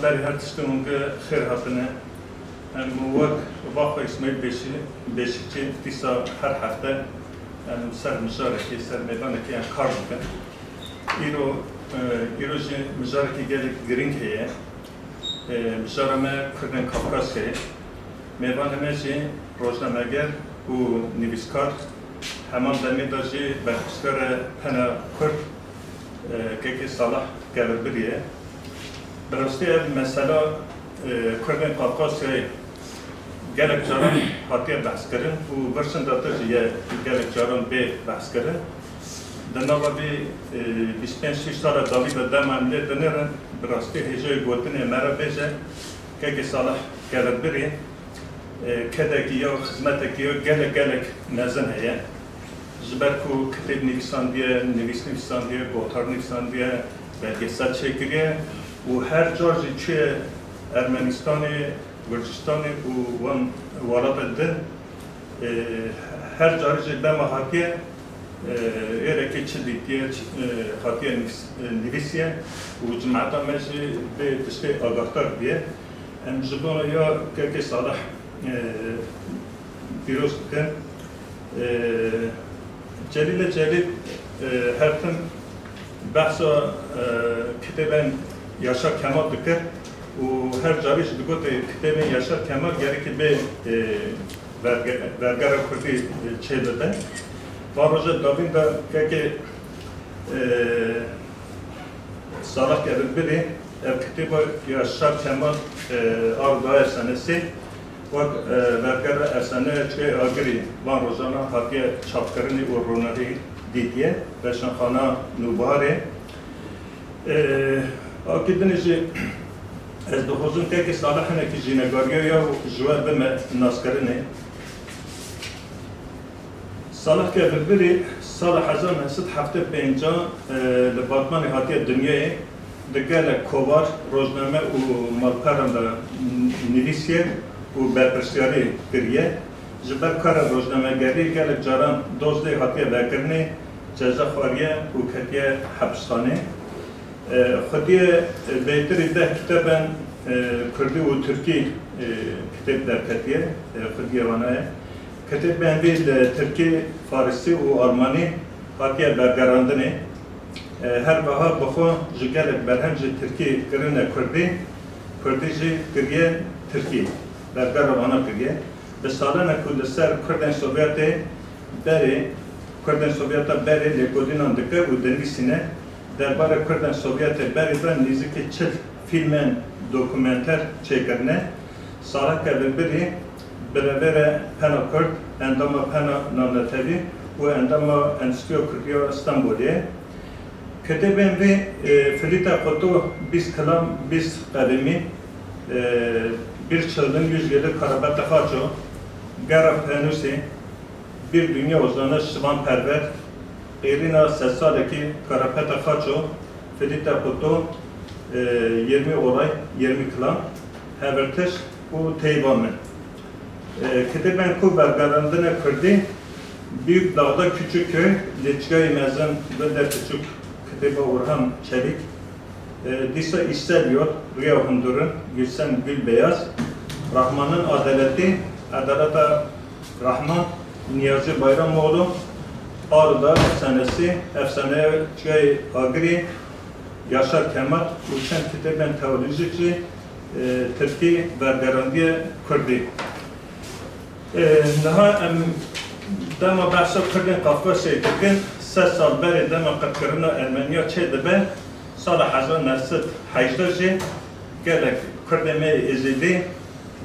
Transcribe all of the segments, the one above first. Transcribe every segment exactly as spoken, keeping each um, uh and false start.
Berî her tiştî hûn bi xêr hatine. Em wek Vaxo Îsmaîl Beşî-, Beşîkçî dîsa her hefte em ser mijarekê, ser mêvanekê em kar dikin. Îro, e, îro jî mijarekî gelek girîng heye. E, mijara me Kurdên Kafkasyayê. Mêvanê me jî rojnameger û nivîskar, heman demê de jî berpirsiyara Pena Kurd, e, Kekê Salah Kevirbirî ye. Bi rastî ev mesela, e, Kurdên Kafkasyayê gelek caran hatiye behskirin û vir şinda te jî ye gelek caran bê behskirin. Di nava vê, e, bîst pênc şêst sala dawî de dema em lê dinêrin, bi rastî hêjayê gotinê me re bêje, Kekê Salah Kevirbirî, e, kedekî ya, xizmetekî ya gelek gelek mezin heye. Ji ber ku kitêb nivîsandiye, nivîs nivîsandiye, gotar nivîsandiye, belgesel çêkiriye û her car jî çûye Ermenistanê, Gurcistanê û wan welatên din, e, her carî jî dema hatiye, e, êrekê çi dîtiye, çi, e, hatiye nivîs-, e, nivîsiye û cimeta me jî vê tiştê agahdar bûye. Em ji bo ya Kekê Salih, e, pîroz dikin. E, Celîle Celîl, e, her tim behsa, e, kitêbên Yaşar Kemal dikir û her carî jî digotê kitêbên Yaşar Kemal gerekî bê, e, berge-, bergera kurdî, e, çêbibe. Van roja dawîn de Kekê, e, Salih Kevirbirî, ev kitêba Yaşar Kemal, e, a daye efsanesê, wek, e, bergera efsaneya Çiyayê Agirî van rojan hatiye çapkirinê û ronahî dîtiye, Weşanxana Nûbiharê. E, a ki dinê jî ez dixwazim Kekê Salih hinekî jînegariya ya ji we bime naskirinê. Salih Kevirbirî sala hezar neh sed heftê pênc, e, li Batmanê hatiye dinyayê, di gelek kovar, rojname û malperan de nivîsiye û berpirsiyarî kiriye. Ji ber kara rojnamegerî gelek caran doz lê hatiye vekirinê, ceza xwariye û ketiye hepisxanê. E, xwediyê, e, bêtirî deh kitêbên, e, kurdî û tirkî, e, kitêb derketiye, e, xwediyê wana ye. Kitêbên vî li tirkî, farisî û almanî hatiye bergerandinê. E, her wiha bi xwe ji gelek berhem jî tirkî kirine kurdî, kurdî jî kiriye tirkî, bergera wana kiriye. Bi salane ku li ser Kurdên Sovyetê berê, Kurdên Sovyeta berê lêkolînan dike û dinivîsîne, derbarê Kurdên Sovyetê berê de nêzîkî çil fîlmên dokumenter çêkirine. Salih Kevirbirî birevêre Pena Kurd, endama Pena Navnetewî û endama Endîstriya Kurdî ya Stenbolê ye. Kitêbên vî, e, Filîte Quto, Bîst Kilam, Bîst Qevimî, e, Bir Çılgın Yüz Yılı Karabete Xaço, Gera Penûsê, Bir Dünya Uzanış Şivan Perver, Qêrîna Sedsalekî Karapete Xaço, Filîte Quto, e, Yirmi Olay, Yirmi Kilam, Hevirtiş û Teyîba Min. E, kitêbên ku bergerandine kurdî, Büyük Dağda Küçük Köy, Li Çiyayê Mezin Gölde Küçük, kitêba Orhan Çelik, e, dîsa Îşsel Yol, Riya Hundurin, Gülsem Gülbeyaz, Rahman'ın Adaleti, Adaleta Rahman, Niyazi Bayramoğlu, Ağrı Dağı Efsanesi, Efsaneya Çiyayê Agirî, Yaşar Kemal û çend kitêbên teolojîk jî, e, tirkî bergerandiye kurdî. E, niha em dema behsa Kurdên Kafkasyayê dikin, sed sal berê dema qirkirina Ermeniya çêdibe, sala hezar neh sed hejdeh jî gelek Kurdên me yê Êzidî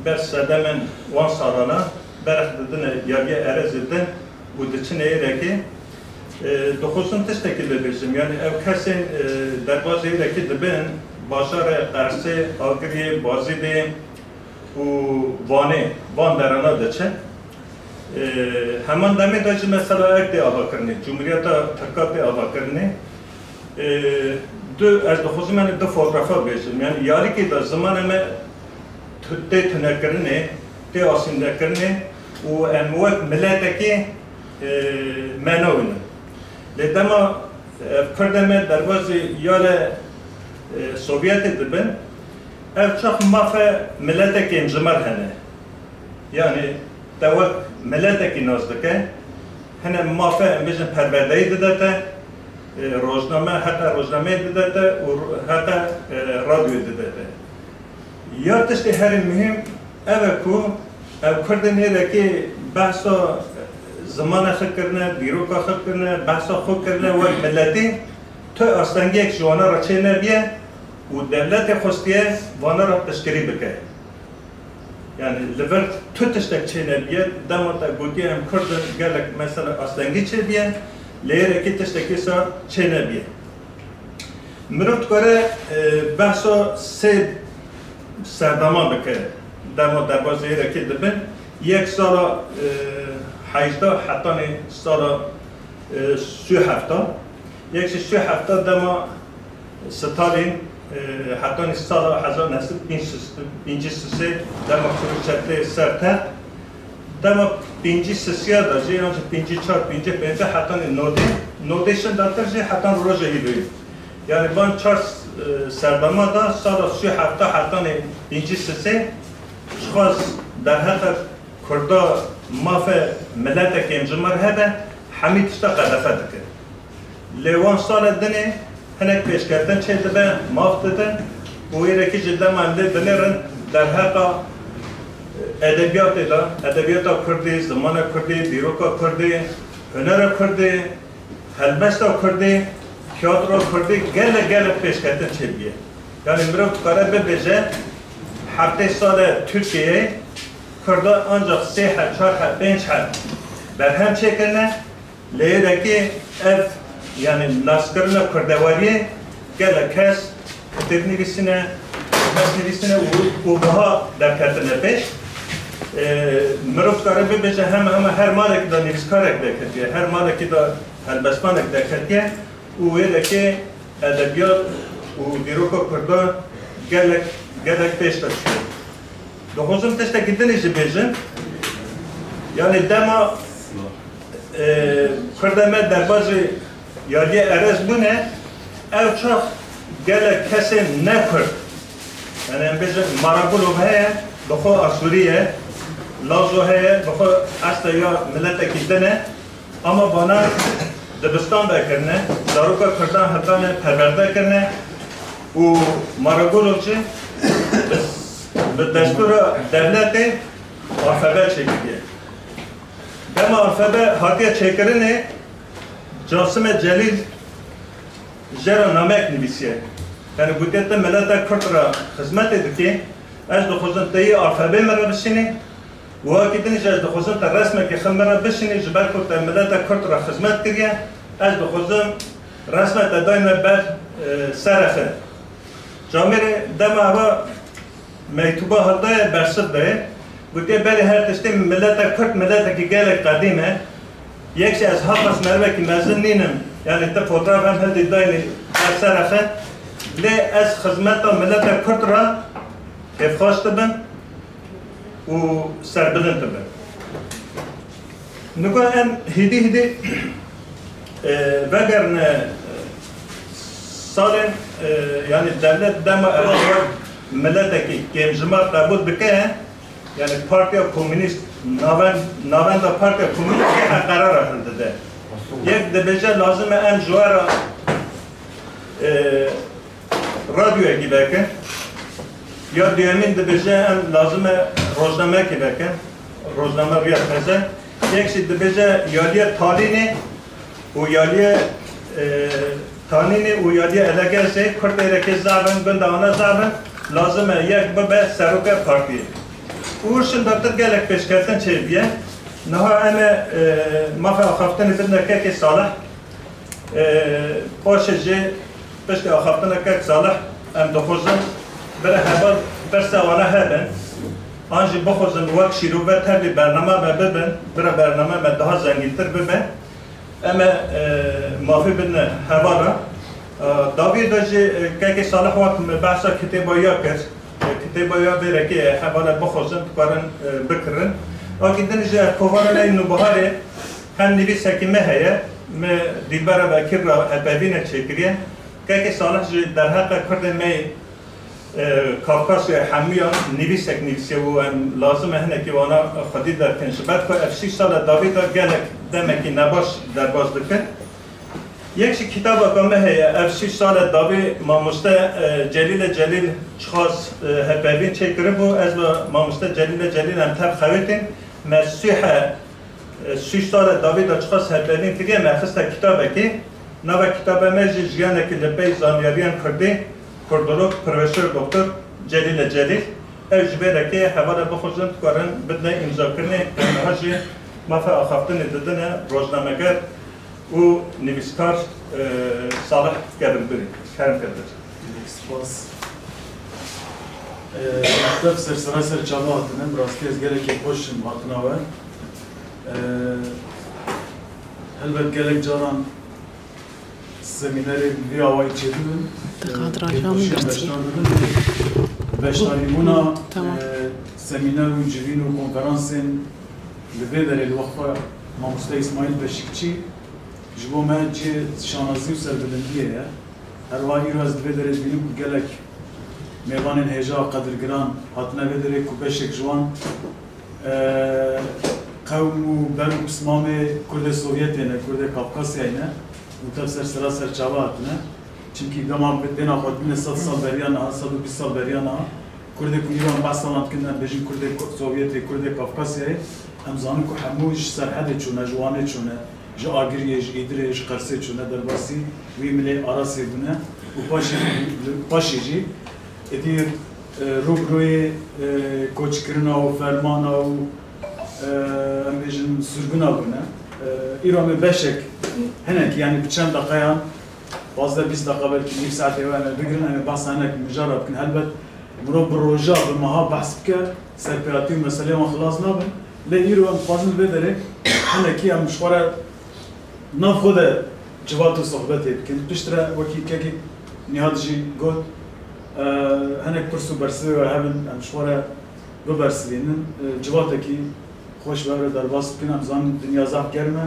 ber sedemên wan salana berx didine yaviyê erezê din û diçine êrekê. E, dixwazim tiştekî bibêjim, yanî ev kesên, e, derbazê êrekê dibin, bajarê Qersê, Agiriyê, Bazîdê û Vanê, van derana diçin. E, heman demê de jî mesela ek tê avakirinê, Cumhuriyeta Tirka tê avakirinê. E, du, ez dixwazim, yanî, du fotografa bêjim. Yanî yarîkê de zimanê me tu-, tê tunekirinê, tê asîmlekirinê û em wek miletekê, e, me newînin. Lê dema, e, ev Kurdê me derbazî yale, e, Sovyetê dibin, Ev çax mafe miletekê cimar hene. Yanî te wek miletekî nas dike. Hene mafe, em bêjin, perwerdeyî dide te, e, rojname, heqe rojnameyê dide te û heqe, e, radyoyê dide te. Ya tiştê herî muhîm ev e ku ev Kurdên êrekê behsa zimanê xwe kirine, dîroka xwe kirine, behsa xwe kirine wek miletî, tu astengiyek ji wana re çê nebiye û dewletê xwestiye wana re piştgirî bike. Yani li vir tu tiştek çê nebiye, dema te gotiye em Kurd in, gelek mesela astengî çêbiye, lê êrekê tiştekî sa çê nebiye. Mirov dikare, e, behsa sê serdema bike, dema derbazê êrekê dibin, yek sala, e, hejdeh hetanî sala, e, sî û hefta, yek jî sî û hefta dema Stalin, e, hetanî sala hezar neh sed pêncî sisê dema Khrushchev tê ser text, dema pêncî sisiya de jî, yan jî pêncî çar, pêncî pênc hetanî nodê, nodê şindatir jî hetan roja îroyê. Yani van çar, e, serdema de sala sî û hefta hetanî pêncî sisê jixwaz derheqe Kurda mafe miletekê cimar hebe, hemî tişta qedexe dike. Lê wan sala dinê hinek pêşketin çêdibe, maf didin û wêrekî ji dema em lê dinêrin derheqa edebiyatê de, edebiyata kurdî, zimana kurdî, dîroka kurdî, hunera kurdî, helbesta kurdî, tiyatro kurdî gelek gelek pêşketin çêbûye. Yani mirov dikare bibêje, heftê sale Tirkiyeyê Kurda ancak sê heb, çar heb, pênc heb berhem çêkirine, lê êrekê ev, yani naskirina kurdewariyê gelek kes kitêb nivîsine, helbest nivîsine û, û wiha derketine pêş. E, mirov dikare bibêje hema hema her malekî de nivîskarek derketiye, her malekî de helbestvanek derketiye û wê dekê edebiyat û dîroka kurdan gelek, gelek pêş ve çûye. Dixwazim tiştekî din jî bêjim. Yani dema, e, Kurdê me derbazî yadiyê Erez bûne, ev çax gelek kesên ne Kurd, yani em bêjin Maragulov heye, bi xwe Asûrî ye, Lazo heye, bi xwe esla ya miletekî din e, ama vana dibistan vekirine, zaroka Kurdan hetane perwerde kirine û Maragulov jî bi, bi destûra dewletê alfabe çêkiriye. Dema alfabe hatiye çêkirinê, Casimê Celîl jê re namek nivîsiye. Yani gotiye, tu mileta Kurd re xizmetê dikî, ez dixwazim tu yê alfabeyê min re bişînî, û wekî din jî ez dixwazim tu resmekî xwe min re bişînî, ji ber ku te mileta Kurd re xizmet kiriye, ez dixwazim resme te dayne ber, e, serê xwe. Camêrê dema eva mektûba hildaye, bersiv daye. Gotiye, belê her tiştê, mileta Kurd miletekî gelek qedîm e. Yek jî ez haqas merivekî mezin nînim. Yani ti fotoğraf em hildî daynî ber serê xwe. Lê ez xizmeta mileta Kurd re kêfxweş dibim û serbilind dibim. Nika em hêdî hêdî, e, vegerine, e, salên, e, yani dewlet dema ev miletekî kêmjimar qebûl dike, yani Partiya Komûnîst navend-, navenda Partiya Komûnîst yê heqerara hildide. Yek dibêje lazim e em ji we re, e, radyoyekî vekin. Ya duyemîn dibêje em lazim e rojnameyekî vekin. Rojname Riya Teze. Yek jî dibêje yaliyê Talînê û yaliyê, e, Tanînê û yaliyê Elegezê, Kurd êrekê zaf in, gunda wana zaf in, lazim e yek bibe serokê partiyê. Û şindatir gelek pêşketin çêbiye. Niha em ê, e, mafê axaftinê bidine kekê Salih. E, paşê jî piştî axaftina kek Salih em dixwazin bire heval pirsa wana hebin. An jî bixwazin wek şîrove tevlî bername me bibin, bire bername me daha zengîntir bibe. Em ê, e, mafê bidine hevala. E, dawiyê de jî, e, kekê Salih wek min behsa kitêba ya kir. E, kitêba ya vêrekê hevala bixwazin, dikarin, e, bikirin. Wekî din jî ez kovara lê Nûbiharê hem nivîsekî me heye, me Dîlbera Bekir re hevpeyvînek çêkiriye. Kekê Salih jî derheqê Kurdên me yê E, Kafkasyayê hemûyan nivîsek nivîsiye û em lazim e hinekî wana xwedî derkin. Ji ber ku ev şîş sal e dawî de gelek demekî nebaş derbas dikin. Yek ji kitabeka me heye, ev şîş sal e dawî mamoste, e, Celîle Celîl çiqas, e, hevpeyvîn çêkiribû, ez ve mamoste Celîle Celîl em tev xewitîn. Me sûhe, e, şîş sal e dawî de çiqas hevpeyvîn kiriye, me xiste kitabekî. Nava kitabe me jî Jiyanekî li pey zanyariyan kurdî, Kurdolog Profesor Doktor Celîle Celîl. Ew ji vê re ke hevala bixwazin dikarin bidine îmzakirinê, em niha jî mafe axaftinê didine rojnameger û nivîskar, e, Salih Kebilgurî. Kerem Kebilgurî. Spas. E, Mekteb sersera ser çava hatine, bi rastî ez gelekî xweş im hatina we. E, helbet gelek caran semînerê bi vî awayî çêdibin. Li Qadrajan Kêfxweşiyan girtî. Beşdar dibin. Beşdarîbûna, Tamam. e, semîner û civîn û konferansên li vê derê li Weqfa Mamoste Îsmaîl Beşikçî ji bo me cihê şanazî û serbilindiyê ye. Her wiha îro ez li vê derê dibînim ku gelek mêvanên hêja qedirgiran hatine vê derê ku beşek ji wan, e, qewm û berg û pismamê Kurdê Sovyetê ne, Kurdê Kafkasyayê ne û tev ser sera ser çava hatine. Çimkî dema têna xwedibûnê sed sal beriya niha, sed û bîst sal beriya niha, Kurdê ku îro em behsa wan dikin, em bêjin Kurdê Ko-, Sovyetê, Kurdê Kafkasyayê, em zanin ku hemû ji Serhedê çûne, ji Wanê çûne, ji Agiriyê, ji Îdirê, ji Qersê çûne, derbasî wî milê Arasê bûne û paşê, paşê jî êdî, e, rû bi rûyê, e, koçkirina û fermana û, e, em bêjin sirgûna bûne. E, îro em ê beşek hinek, yanî bi çend deqeyan, pazdeh bîst deqa belkî nîv saetê we em ê bigirin, em ê behsa hinek mijar re bikin. Helbet mirov bi roja, bi meha behs bike, serpêhatî û meseleyê wan xilas nabin. Lê îro em dixwazin li vê derê hinekî em ji xwe re nav xwe de civat û sohbetê bikin. Piştre wekî kekî Nîhad jî got, e, hinek pirs û bersivê we hebin, em ji xwe re bibersivînin. E, civatekî xweş bi hev re derbas bikin. Em zanin dinya zaf germ e.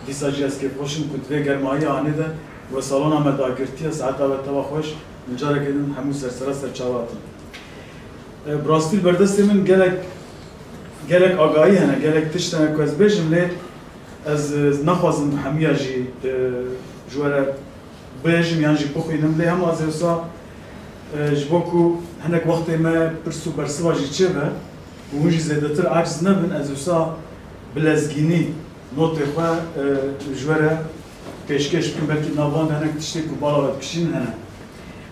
Dîsa jî ez kêfxweş im ku di vê germahiya anê de we salona me dagirtiye, saeta we teva xweş. Min careke din hemû sersera ser çava hatin. E, bi rastî li ber destê min gelek, gelek agahî hene, gelek tişt hene ku ez bêjim, lê ez, e, naxwazim hemiya jî, e, ji we re bêjim yan jî bixwînim, lê hema ez ê wisa, e, ji bo ku hinek wextê me pirs û bersiva jî çêbe û hûn jî zêdetir aciz nebin, ez ê wisa bi lezgînî notê xwe, e, ji we re pêşkêş bikim, belkî di nav wan de hinek tiştê ku bala we dikişînin hene.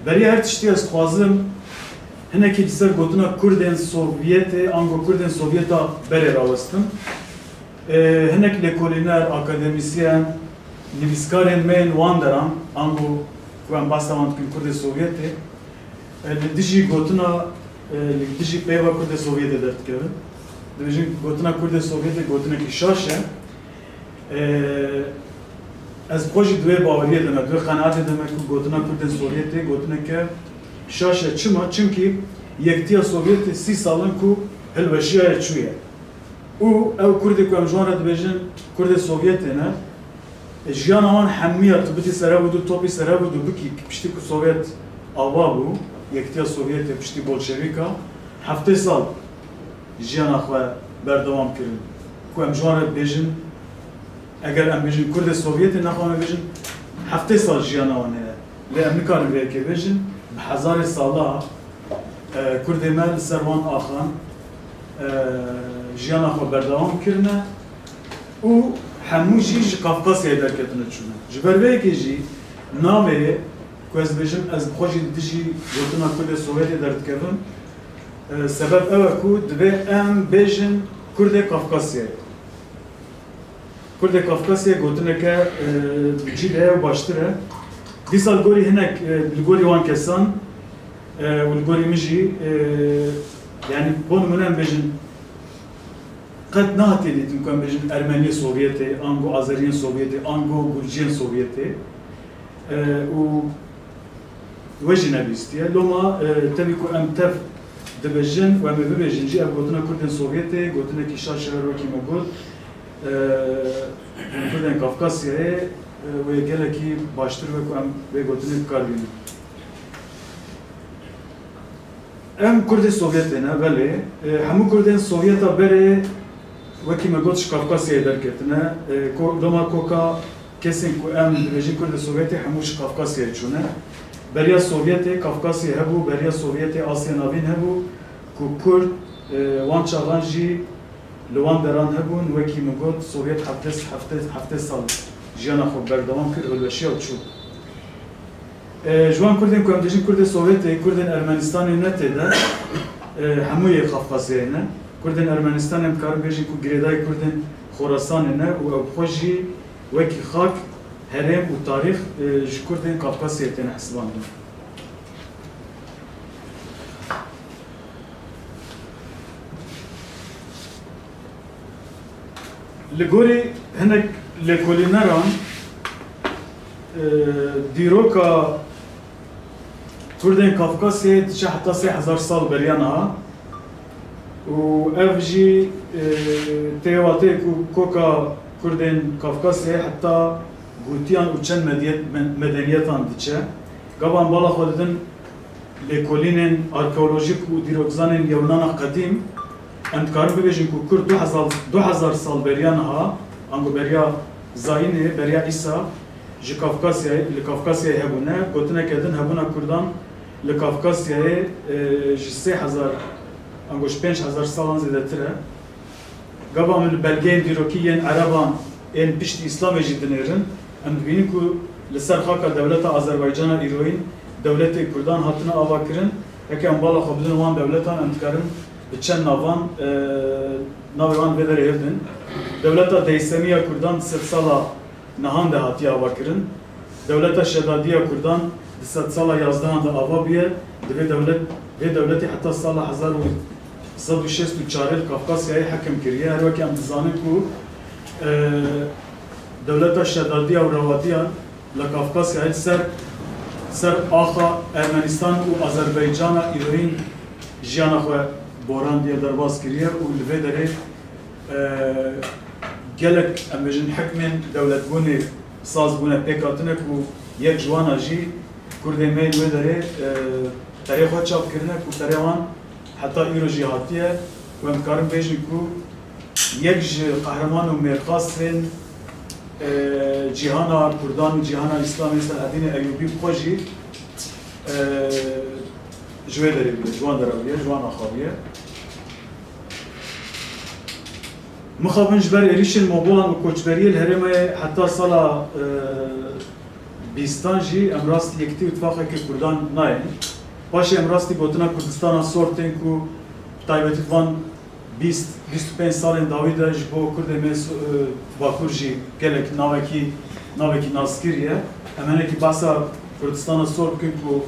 Beriya her tiştî ez dixwazim hinekî li ser gotina Kurdên Sovyetê, ango Kurdên Sovyeta berê rawestim. E, hinek lêkolîner, akademîsyen, nivîskarên me yên wan deran, ango ku em behsa wan dikin Kurdê Sovyetê, e, li dijî gotina, e, li dijî peyva Kurdê Sovyetê derdikevin. Dibêjin gotina Kurdê Sovyetê gotinekî şaş e. E, ez bi xwe jî di wê baweriyê de me, di wê qenaetê de me ku gotina Kurdên Sovyetê gotineke şaş e. Çima? Çimkî Yektiya Sovyetê sî sal in ku hilweşiyaye çûye. Û ew Kurdê ku em ji wan re dibêjin Kurdê Sovyetê ne, jiyana wan hemiya tu bidî ser hev û du topî ser hev û du bikî, piştî ku Sovyet ava bû, Yektiya Sovyetê piştî Bolşevîka, heftê sal jiyana xwe berdewam kirin. Ku em ji wan re dibêjin, eger em bêjin Kurdê Sovyetê, nexwe em ê bêjin heftê sal jiyana wan heye. Lê em nikarin vê yekê bêjin, bi hezarê sala, e, Kurdê me li ser wan axan, e, jiyana xwe berdewam kirine û hemû jî ji Kafkasyayê derketine çûne. Ji ber vê yekê jî navê ku ez dibêjim, ez bi xwe jî li dijî gotina Kurdê Sovyetê derdikevim, e, sebeb ew e ku divê em bêjin Kurdê Kafkasyayê. Kurdê Kafkasyayê gotineke, e, cî de ye û baştir e. Dîsa li gorî hinek, e, li gorî wan kesan, e, û li gorî min jî, e, yanî bo nimûne em bêjin, qet nehatiye dîtin ku em bêjin Ermeniyê Sovyetê, ango Azeriyên Sovyetê, ango Gurciyên Sovyetê. E, û we jî nebihîstiye. Loma, e, tevî ku em tev dibêjin û em ê bibêjin jî, ev gotina Kurdên Sovyetê gotinekî şaş e, her wekî me got, e, Kurdên Kafkasyayê, e, wê gelekî baştir be ku em vê gotinê bi kar bînin. Em Kurdê Sovyetê ne, belê. E, hemû Kurdên Sovyeta berê, wekî me got, ji Kafkasyayê derketine. E, ko-, doma koka kesên ku em dibêjin Kurdê Sovyetê, hemû ji Kafkasyayê çûne. Beriya Sovyetê Kafkasya hebû, beriya Sovyetê Asya Navîn hebû, ku Kurd, e, wan çaxan jî li wan deran hebûn, wekî min got, Sovyet heftê, heftê, heftê sal jiyana xwe berdewam kir, hilweşiya û çû. E, ji wan Kurdên ku em dibêjin Kurdê Sovyetê, Kurdên Ermenistanê ne tê de, e, hemû yê Qafqazyayê ne. Kurdên Ermenistanê em dikarin bêjin ku girêdayî Kurdên Xorasanê ne û ew bi xwe jî wekî xak, herêm û tarîx, e, ji Kurdên Qafqasyayê têne hesibandin. Li gorî hinek lêkolîneran, e, dîroka Kurdên Kafkasyayê diçe heta sê hezar sal beriya niha û ev jî, e, tê wateyê ku koka Kurdên Kafkasyayê heta Gûtiyan û çend mediyet-, me-, medeniyetan diçe. Gava em bala xwe didin lêkolînên arkeolojîk û dîrokzanên Yewnana qedîm, em dikarin bibêjin ku Kurd du hezar, du hezar sal beriya niha, ango beriya zayînê, beriya îsa, ji Kafkasyayê, li Kafkasyayê hebûne. Gotineke din hebûna Kurdan li Kafkasyayê, e, ji sê hezar, ango ji pênc hezar salan zêdetir e. Gava em li belgeyên dîrokî yên Ereban ên piştî Îslamê jî dinêrin, em dibînin ku li ser xaka dewleta Azerbaycana îroyîn dewletê Kurdan hatine avakirin. Heke em bala xwe bidin wan dewletan, em dikarin bi çend navan, e, navê wan vê derê hildin. Dewleta Deysemiya Kurdan di sedsala nihan de hatiye avakirin. Dewleta Şedadiya Kurdan di sedsala yazdehan de ava bûye, di vê dewlet, vê dewletê heta sala hezar û sed û şêst û çar li Kafkasyayê hekim kiriye. Her wekî em dizanin ku, e, dewleta Şedadiya û Rawadiyan li Kafkasyayê ser, ser axa Ermenistan û Azerbaycana îroyîn jiyana xwe borandiye, derbas kiriye û li vê derê e, gelek, em bêjin, hikmên dewletbûnê saz bûne, pêk hatine ku yek ji wana jî Kurdên me yên wê derê, e, perê xwe çap kirine ku perê wan heta îro jî hatiye û em dikarin bêjin ku yek ji qehreman û mêrxasên, e, cîhana Kurdan û cîhana Îslamê Selahaddînê Eyûbî bi xwe jî, e, ji wê derê bûye, ji wan dera bûye, ji wan axa bûye. Mixabin ji ber êrîşên Mogolan û koçberiyê li herêmê heta sala, e, bîstan jî em rastî yekitî û tifaqeke Kurdan nayên. Paşê em rastî gotina Kurdistana Sor tên ku bi taybetî di van bîst, bîst û pênc salên dawî de ji bo Kurdê me so-, e, Bakur jî gelek navekî, navekî naskirî ye. Em hinekî behsa Kurdistana Sor bikin ku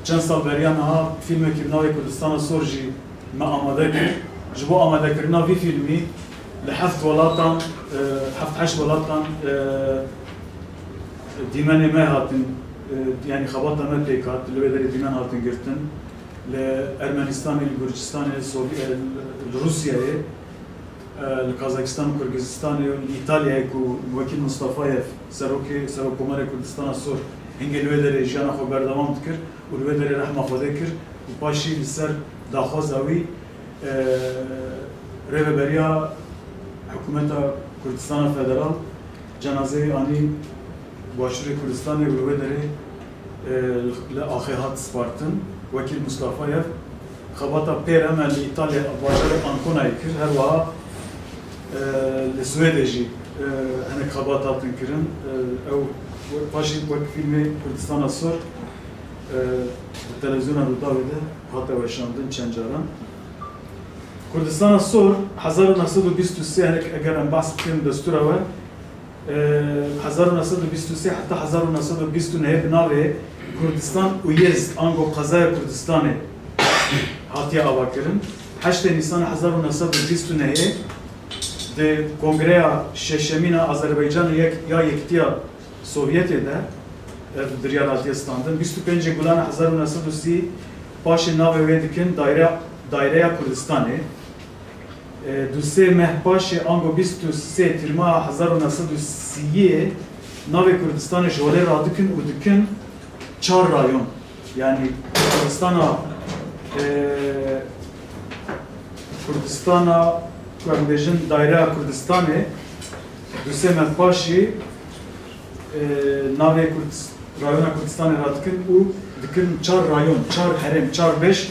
çend sal beriya niha fîlmekî bi navê Kurdistana Sor jî me amade kir. Ji bo amadekirina vî fîlmî li heft welatan, e, heft heşt welatan, e, dîmenê me hatin, e, yanî xebata me pêk hat, li wê derê dîmen hatin girtin. Li Ermenistanê, li Gurcistanê, Sovy-, e, li Rûsyayê, e, li Kazakistan û Qirgizistanê û li Îtalyayê ku Wekîl Mustafayev, serokê, Serokkomarê Kurdistana Sor, hingê li wê derê jiyana xwe berdewam dikir û li wê derê rehma Xwedê kir û paşî li ser daxwaza wî, e, rêveberiya hikûmeta Kurdistana Federal cenazeyê anî Başûrê Kurdistanê û li wê derê, e, li axê hat spartin. Wekîl Mustafayev xebata pêre me li Îtalya, bajarê Anconayê kir. Her wiha, e, li Swêdê jî, e, hinek xebat hatin kirin. E, ew we-, paşî wek fîlmê Kurdistana Sor, e, bi televîzyona Rûdawê de hate weşandin çend caran. Kurdistana Sor, hezar û neh sed û bîst û sê, hinek eger em behs bikin destûra we, e, hezar û neh sed û bîst û sê heta hezar û neh sed û bîst û neh bi navê Kurdistan û Yezd, ango Qezaya Kurdistanê hatiye avakirin. Heştê Nîsanê hezar û neh sed û bîst û nehê di Kongreya Şeşemîn a Azerbaycanê yek, ya Yekitiya Sovyetê de ev biryar hatiye standin. Bîst û pêncê Gulana hezar û neh sed û sî paşê navê wê dikin Daire, Daireya Kurdistanê. E, du sê meh paşê, ango bîst û sê Tîrmeha hezar û neh sed û sîyê navê Kurdistanê ji holê radikin û dikin çar rayon. Yanî Kurdistana Kurdistana, ku em bêjin Dayreya Kurdistanê, du sê meh paşî, e, navê Kurdis-, rayona Kurdistanê radikin û dikin çar rayon, çar herêm, çar beş,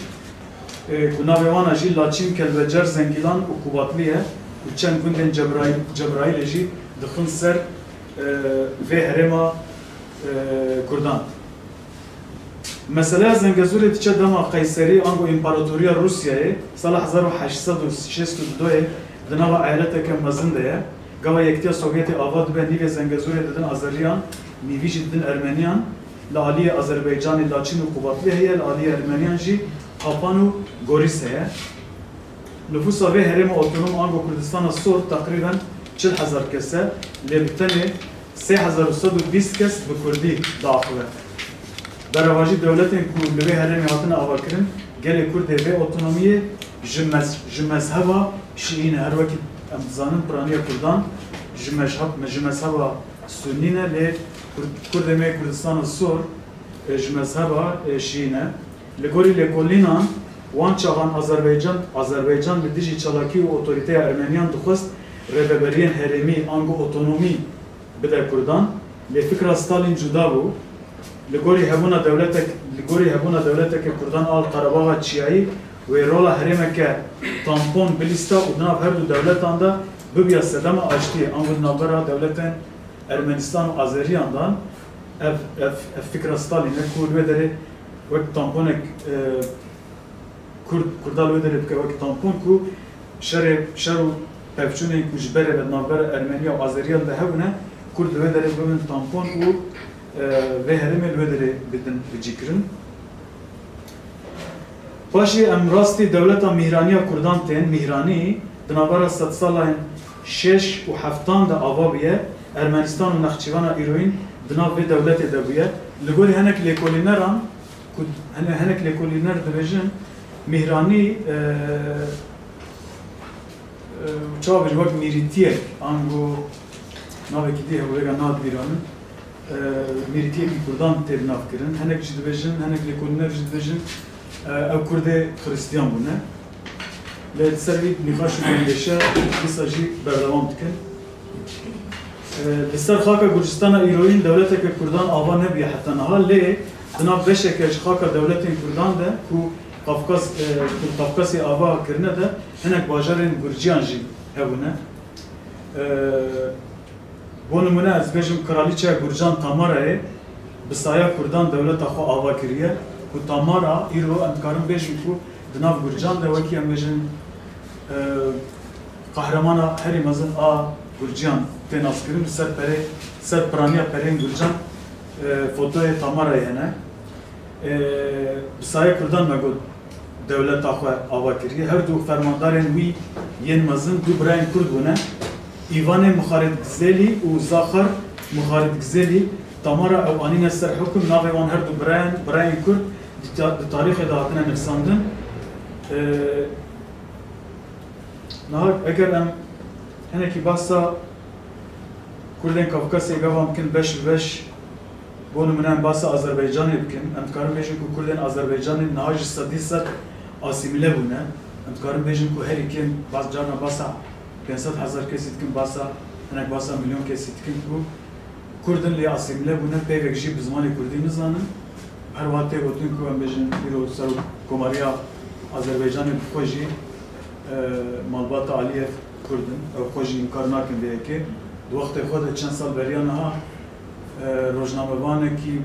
e, ku navê wana jî Laçîn, Kelbecer, Zengîlan û Qubatlî ye û çend gundên Cebraîl-, Cebraîlê jî dixin ser, e, vê herêma, e, Kurdan. Meseleya Zengezûrê diçe dema Qeyserî ango Împaratoriya Rûsyayê sala hezar û heşt sed û şêst û du yê di nava eyaleteke mezin de ye. Gava Yekitiya Sovyetê ava dibe, nîvê Zengezûrê didin Azeriyan, nîvî jî didin Ermeniyan, li aliyê Azerbaycanê Laçîn û Qubatlî heye, li aliyê Ermeniyan jî Qapan û Gorîs heye. Nifûsa vê herêma otonom ango Kurdistana Sor teqrîben çil hezar kes e, lê bi tenê sê hezar û sed û bîst kes bi kurdî diaxive. Berevajî dewletên ku li vê herêmê hatine avakirin, gelê Kurdê vê otonomiyê ji mez-, ji mezheba Şiî ne. Her wekî em dizanin piraniya Kurdan ji mezheb-, ji mezheba Sunnî ne, lê Kurd-, Kurdê me yê Kurdistana Sor, e, ji mezheba, e, Şiî ne. Li gorî lêkolînan wan çaxan Azerbaycan, Azerbaycan li dijî çalakî û otorîteya Ermeniyan dixwest rêveberiyên herêmî ango otonomî bide Kurdan, lê fikra Stalin cuda bû. Li gorî hebûna dewletek, li gorî hebûna dewleteke Kurdan a li Qerebaxa Çiyayî wê rola herêmeke tampon bilîsta û di nav her du dewletan de bibiya sedema aştiyê, ango di navbera dewletên Ermenistan û Azeriyan de, ev, ev, ev fikra Stalin e ku li wê derê wek tamponek, e, Kurd, Kurda li wê derê bike wek tampon ku şerê, şer û pevçûnên ku ji berê ve di navbera Ermeniya û Azeriyan de hebûne, Kurd li wê derê bibin tampon û, e, vê herêmê li wê derê bidin bicîkirin. Paşê em rastî dewleta Mîhraniya Kurdan tên. Mîhranî di navbera sedsalayên şeş û heftan de ava bûye. Ermenistan û Nexçîvana îroyîn di nav vê dewletê de bûye. Li gorî hinek lêkolîneran, ku hene-, hinek lêkolîner dibêjin, Mîhranî, e, e, çawa bêjin, wek mîrîtiyek, ango navekî dî hebû, vêga nahate bîra min, e, mîrîtiyekî Kurdan tê binavkirin. Hinek jî dibêjin, hinek lêkolîner jî dibêjin, e, ew Kurdê Xiristiyan bûne. Lê li ser wî nîqaş û bingêşe dîsa jî berdewam dikin. E, li ser xaka Gurcistana îroyîn dewleteke Kurdan ava nebûye heta niha, lê di nav beşeke ji xaka dewletên Kurdan de ku Qafqaz, e, ku li Qafqasê ava kirine de hinek bajarên Gurciyan jî hebûne. E, Bo nimûne ez bêjim, Kralîçeya Gurcan Tamarayê bi saya Kurdan dewleta xwe ava kiriye, ku Tamara îro em dikarin bêjin ku di nav Gurcan de wekî em bêjin, e, qehremana herî mezin a Gurciyan tê naskirin, ser perê, ser piraniya pereyên Gurcan, e, fotoyê Tamarayê hene. E, bi saya Kurdan me got dewleta xwe ava kiriye. Her du fermandarên wî yên mezin du birayên Kurd bûne. Îvanê Mixarit Gizelî û Zaxar Mixarit Gizelî. Tamara ew anîne ser hukum, navê wan her du birayên, birayên Kurd di ta-, di tarîxê de hatine nivîsandin. E, niha eger em hinekî behsa Kurdên Kafkasê gava em bikin beş bi beş, bo nimûne em behsa Azerbaycanê bikin. Em dikarin bêjin ku Kurdên Azerbaycanê niha jî sedî sed asîmîle bûne. Em dikarin bêjin ku herî kêm bas-, carna behsa pênc sed hezar kesî dikin, behsa, hinek behsa milyon kesî dikin ku Kurd in lê asîmîle bûne, peyvek jî bi zimanê Kurdî nizanin. Her wiha tê gotin ku em bêjin îro Serokkomariya Azerbaycanê bi xwe jî, e, malbata Aliyev Kurd in. Ew xwe jî înkar nakin vê yekê. Di wextê xwe de çend sal beriya niha, e, rojnamevanekî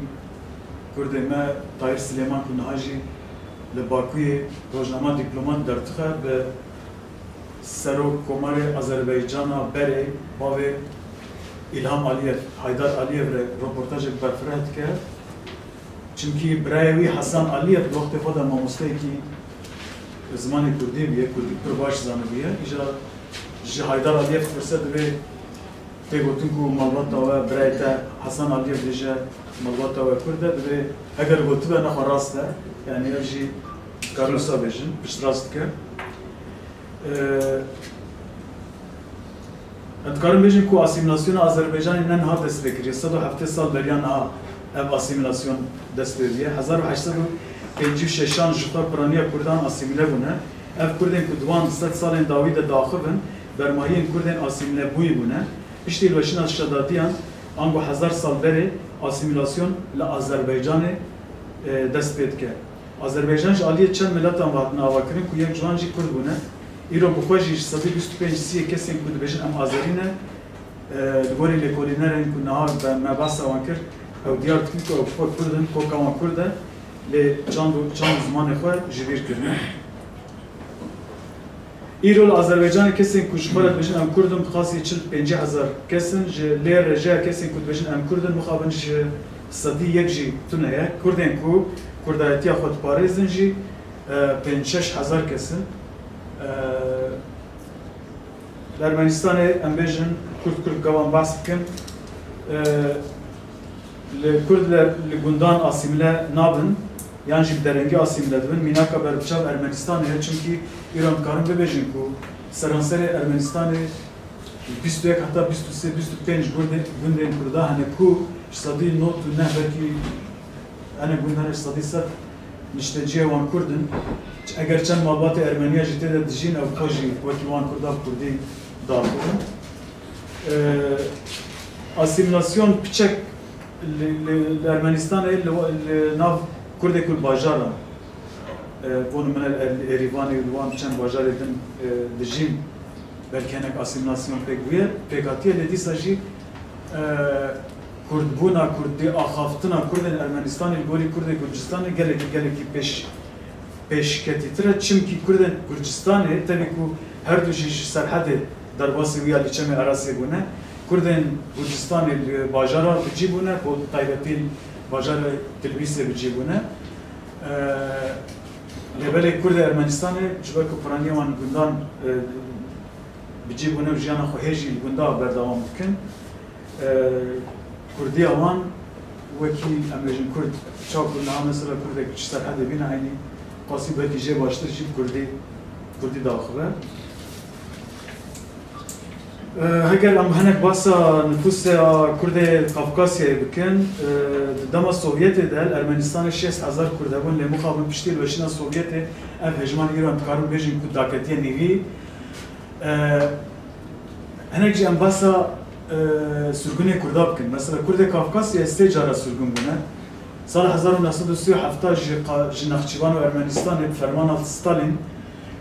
Kurdê me Tahîr Silêman ku niha jî li Bakuyê rojnama dîplomat derdixe, bi Serokkomarê Azerbaycana berê bavê Îlham Aliyev, Haydar Aliyev re roportajek berfireh dike. Çimkî birayê wî Hasan Aliyev di wextê xwe de mamosteyekî zimanê Kurdî bûye, Kurdî pir baş zanibûye. Îja ji Haydar Aliyev dipirse, divê tê gotin ku malbata we, birayê te Hasan Aliyev dibêje malbata we Kurd e, divê eger gotibe nexwe rast e. Yanî ev jî dikarin wisa bêjin, piştrast dike. Ee, em dikarin bêjin ku asîmîlasyona Azerbaycanê ne niha dest pê kiriye. Sed û heftê sal beriya niha ev asîmîlasyon dest pê bûye. Hezar û heşt sed û pêncî û şeşan ji xwe piraniya Kurdan asîmîle bûne. Ev Kurdên ku di wan sed salên dawî de diaxivin, bermayiyên Kurdên asîmîlebûyî bûne. Piştî hilweşîna Şedadiyan, ango hezar sal berê asîmîlasyon li Azerbaycanê, e, dest pê dike. Azerbaycan ji aliyê çend miletan ve hatine avakirin ku yek ji wan jî Kurd bûne. Îro bi xwe jî ji sedî bîst û pênc siyê kesên ku dibêjin em Azerî ne, e, li gorî lêkolînerên ku niha be-, me behsa wan kir, ew diyar dikin ku ew bi xwe Kurd in, koka wan Kurd e, lê çand û, çand û zimanê xwe ji bîr kirine. Îro li Azerbaycanê kesên ku ji xwe re dibêjin em Kurd in, bi qasî çil pêncî hezar kes in, ji lê rêjeya kesên ku dibêjin em Kurd in, mixabin ji sedî yek jî tune ye. Kurdên ku kurdayetiya xwe diparêzin jî, e, pênc şeş hezar kes in. E, Li Ermenistanê em bêjin Kurd, Kurd gavan behs bikin. E, li Kurd li, li gundan asîmîle nabin, yan jî bi derengî asîmîle dibin. Mînaka berbiçav Ermenistanê ye, çimkî îro em dikarin bibêjin ku seranserê Ermenistanê bîst û yek heta bîst û sê, bîst û pênc gundê-, gundên Kurda hene ku ji sedî nod û neh belkî hene gund hene ji sedî sed nişteciyê wan Kurd in. Eger çend malbatê Ermeniya jî tê de dijîn, ew xwe jî wekî wan Kurda bi Kurdî diaxivin. Ee, asîmîlasyon piçek li, li, li Ermenistanê li, li nav Kurdê ku li bajaran, e, bo nimûne li Er-, Erîvanê û li wan çend bajarê din, e, dijîn, belkî hinek asîmîlasyon pêk bûye, pêk hatiye, lê dîsa jî, e, Kurdbûna, Kurdî, axaftina Kurdên Ermenistanê li gorî Kurdê Gurcistanê gelekî, gelekî pêş, pêşketîtir e. Çimkî Kurdên Gurcistanê, tevî ku her du jî ji Serhedê derbasî wî ya li Çemê Erasê bûne, Kurdên Gurcistanê li bajara bi cî bûne, bo taybetî bajarê Tilbîsê bi cî bûne. E, lê belê Kurdê Ermenistanê ji ber ku piraniya wan gundan, e, bi cî bûne û jiyana xwe hê jî li gunda berdewam dikin. E, Kurdiya wan wekî, em bêjin, Kurd, çawa ku niha mesela Kurdek ji Serhedê bîne, eynî qasî belkî jê baştir jî bi Kurdî, Kurdî diaxive. E, heger em hinek basa nifûsa Kurdê Kafkasyayê bikin, e, di dema Sovyetê de li Ermenistanê şêst hezar Kurd hebûn, lê mixabin piştî hilweşîna Sovyetê ev hejmar îro em dikarin bêjin ku daketiye nîvî. E, hinek jî em basa, e, sirgûnê Kurda bikin. Mesela Kurdê Kafkasyayê sê cara sirgûn bûne. Sala hezar û neh sed û sî û heft ji qa-, ji Nexçîvan û Ermenistanê bi fermana Stalin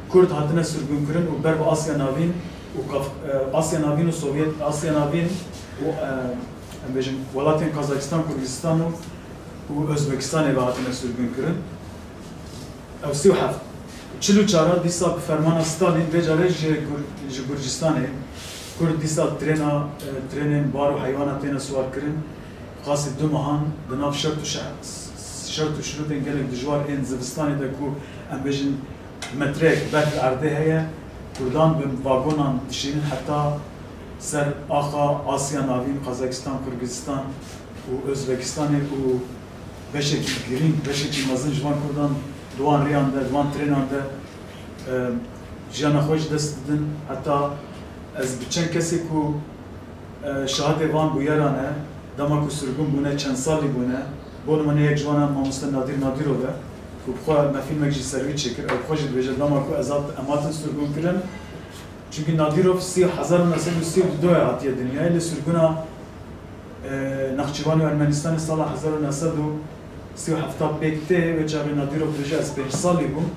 Kurd hatine sirgûnkirin û ber bi Asya Navîn û Kaf-, e, Asya Navîn û Sovyet, Asya Navîn û, e, em bêjin, welatên Kazakistan, Kurgistan û, û Özbekistanê ve hatine sirgûnkirin. Ew sî û heft. Çil û çar dîsa bi fermana Stalin vê carê ji Gur-, ji Gurcistanê Kurd dîsa trêna, e, trênên bar û heywana têne siwarkirin. Qasî du mehan di nav şert û şe-, şert û şirûtên gelek dijwar ên zivistanê de ku em bêjin metreyek berf li erdê heye, Kurdan bi vagonan dişînin heta ser axa Asya Navîn, Kazakistan, Qirgizistan û Özbekistanê û beşekî girîng, beşekî mezin ji van Kurdan di wan rêyan de, di wan trênan de, e, jiyana xwe ji dest didin. Heta ez bi çend kesê ku, e, şahidê van bûyeran e, dema ku sirgûn bûne, çend salî bûne, bo nimûne yek ji wan e mamoste Nadîr Nadîrov e, ku bi xwe me fîlmek jî ser wî çêkir, ew bi xwe jî dibêje, dema ku ez hat-, em hatin sirgûnkirin, çimkî Nadîrov sî, hezar û neh sed û sî û du hatiye dinyayê, li sirgûna, e, Nexçîvan û Ermenistanê sala hezar û neh sed û sî û heft pêk tê, wê çaxê Nadîrov dibêje, ez pênc salî bûm.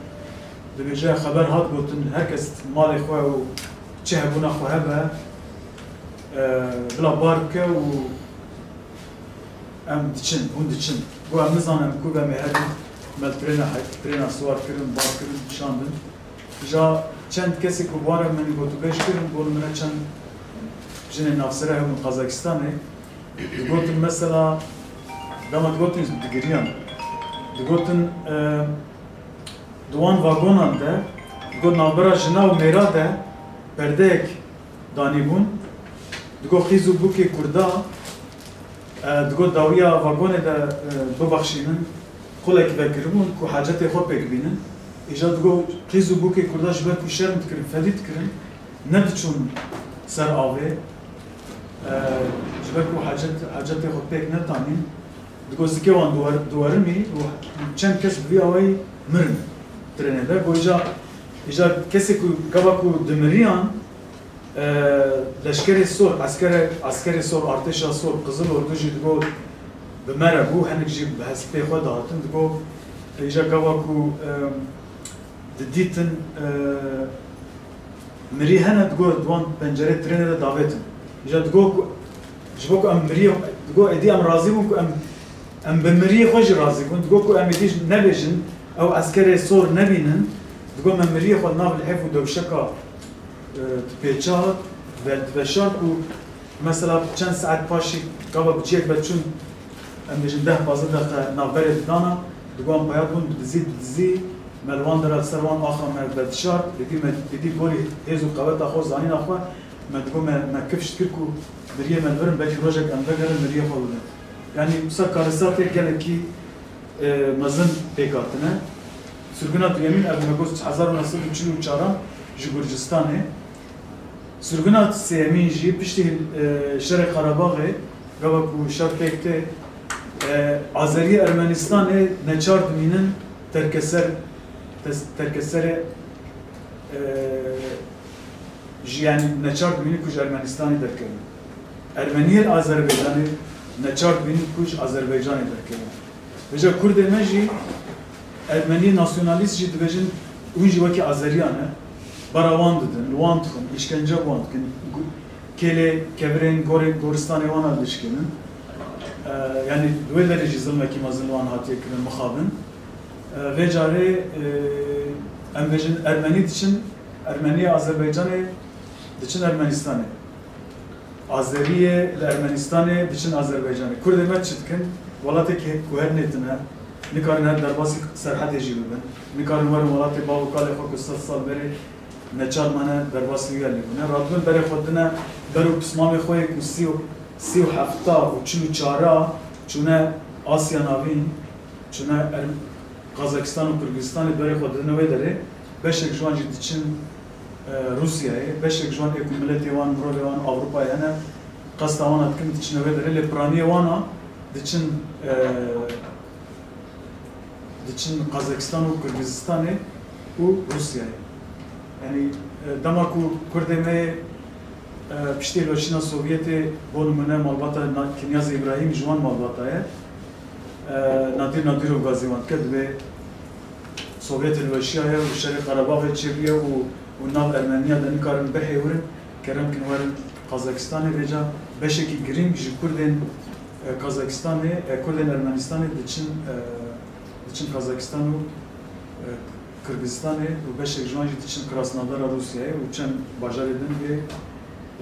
Dibêje, xeber hat gotin, her kes malê xwe û çi hebûna xwe hebe, e, bila bar bike û em diçin, hûn diçin. Got, em nizanin em ku be, em ê herin, me li trêna he-, trêna siwar kirin, bar kirin, şandin. Îja çend kesê ku bi wan re min gotûbêj kirin, bo nimûne çend jinên navsere hebûn Qazakistanê. Digotin mesela, dema digotin digiriyan. Digotin, e, di wan vagonan de, digot navbera jina û mêra de perdeyek danîbûn. Digot qîz û bûkê Kurda, e, digot dawiya vagonê de, e, bibexşînin, qulekî vekiribûn ku hacetê xwe pêk bînin. Îja digot qîz û bûkê Kurda ji ber ku şerm dikirin, fedî dikirin, nediçûn ser avê. E, ji ber ku hacet, hacetê xwe pêk netanîn, Digo zikê wan diwer-, diwerimî û çend kes bi vî awayî mirin trênê de. Go îja, îja kesê ku gava ku dimiriyan, e, leşkerê sor, eskere, eskerê sor, artêşa sor, Qizil Ordu jî digo bi me re bû, hinek jî bi hespê xwe dihatin. Digo îja gava ku, e, didîtin, e, mirî hene, digo di wan pencerê trênê de davêtin. Îja digo ku, ji bo ku em miriyê, digo êdî em razî bûn ku em, em bi miriyê xwe jî razî bûn. Digo ku em êdî nebêjin, ew eskerê sor nebînin. Digo me miriyê xwe nav lihêf û dewşeka, e, dipêça, ve-, diveşart û mesela çend saet paşî gava bi ciyek ve çûn, em bêjin deh pazdeh deqe navberê didana, digo em peyat bûn, bi dizî, bi dizî, me li wan dera li ser wan axa me vedişart, êdî me, êdî gorî hêz û qeweta xwe, zanîna xwe, me digo me, me kifş dikir ku miriyê me li vir in, belkî rojek em vegerin miriyê xwe bibin. Yanî wisa karesatê gelekî, e, mezin pêk hatine. Sirguna duyemîn, ev me got hezar û neh sed û çil û çaran ji Gurcistanê. Sirguna sêyemîn jî piştî, e, şerê Qerebaxê, gava ku şer pêk tê, e, Azeriyê Ermenistanê neçar dimînin terkeser, tes-, terkeserê, e, ji, yanî neçar dimînin ku ji Ermenistanê derkevin. Ermeniyê li Azerbaycanê neçar dimînin ku ji Azerbaycanê derkevin. Vêca Kurdê me jî, Ermeniyê nasyonalîst jî dibêjin, hûn jî wekî Azeriyan e, bera wan didin, li wan dixin, îşkence bi wan dikin, gu-, kêlê, kevirên, gorê, goristanê wan a dişkênin. E, yanî di wê derê jî zilmekî mezin li wan hatiye kirin, mixabin. E, vê carê, e, em bêjin Ermenî diçin, Ermeniyê Azerbaycanê diçin Ermenistanê. Azeriyê li Ermenistanê diçin Azerbaycanê. Kurdê me çi dikin? Welatekî ku her nêtine, nikarin her derbasî serhedê jî bibin. Nikarin werin welatê bav û kalê xwe ku sed sal berê neçar mane derbasî wî yê bûne. Radibin berê xwe dine ber û pismamê xwe yê ku sî û, sî û hefta û çil û çara çûne Asya Navîn, çûne Erm-, Kazakistan û Kirgizistanê berê xwe didine wê derê. Beşek ji wan jî diçin, e, Rûsyayê, beşek ji wan ê ku miletê wan, mirovê wan Ewropayê hene, qesta wan a dikin diçine wê derê, lê piraniyê wan a diçin, e, diçin Kazakistan û Kirgizistanê û Rûsyayê. Yanî, e, dema ku Kurdê me yê, e, piştî hilweşîna Sovyetê, bo nimûne malbata Na-, Kinyazê Îbrahîm ji wan malbata ye. E, Nadîr Nadîrov gazî wan dike, dibê Sovyetê hilweşiyaye û şerê Qerebaxê çêbûye û, û nav Ermeniya de nikarin bihêwirin, kerem kin werin Kazakistanê. Vêca beşekî girîng ji Kurdên, e, Kazakistanê, e, Kurdên Ermenistanê diçin, e, diçin Kazakistan û, e, Kirgizistanê û beşek ji wan jî diçin Krasnodara Rûsyayê û çend bajarê din ê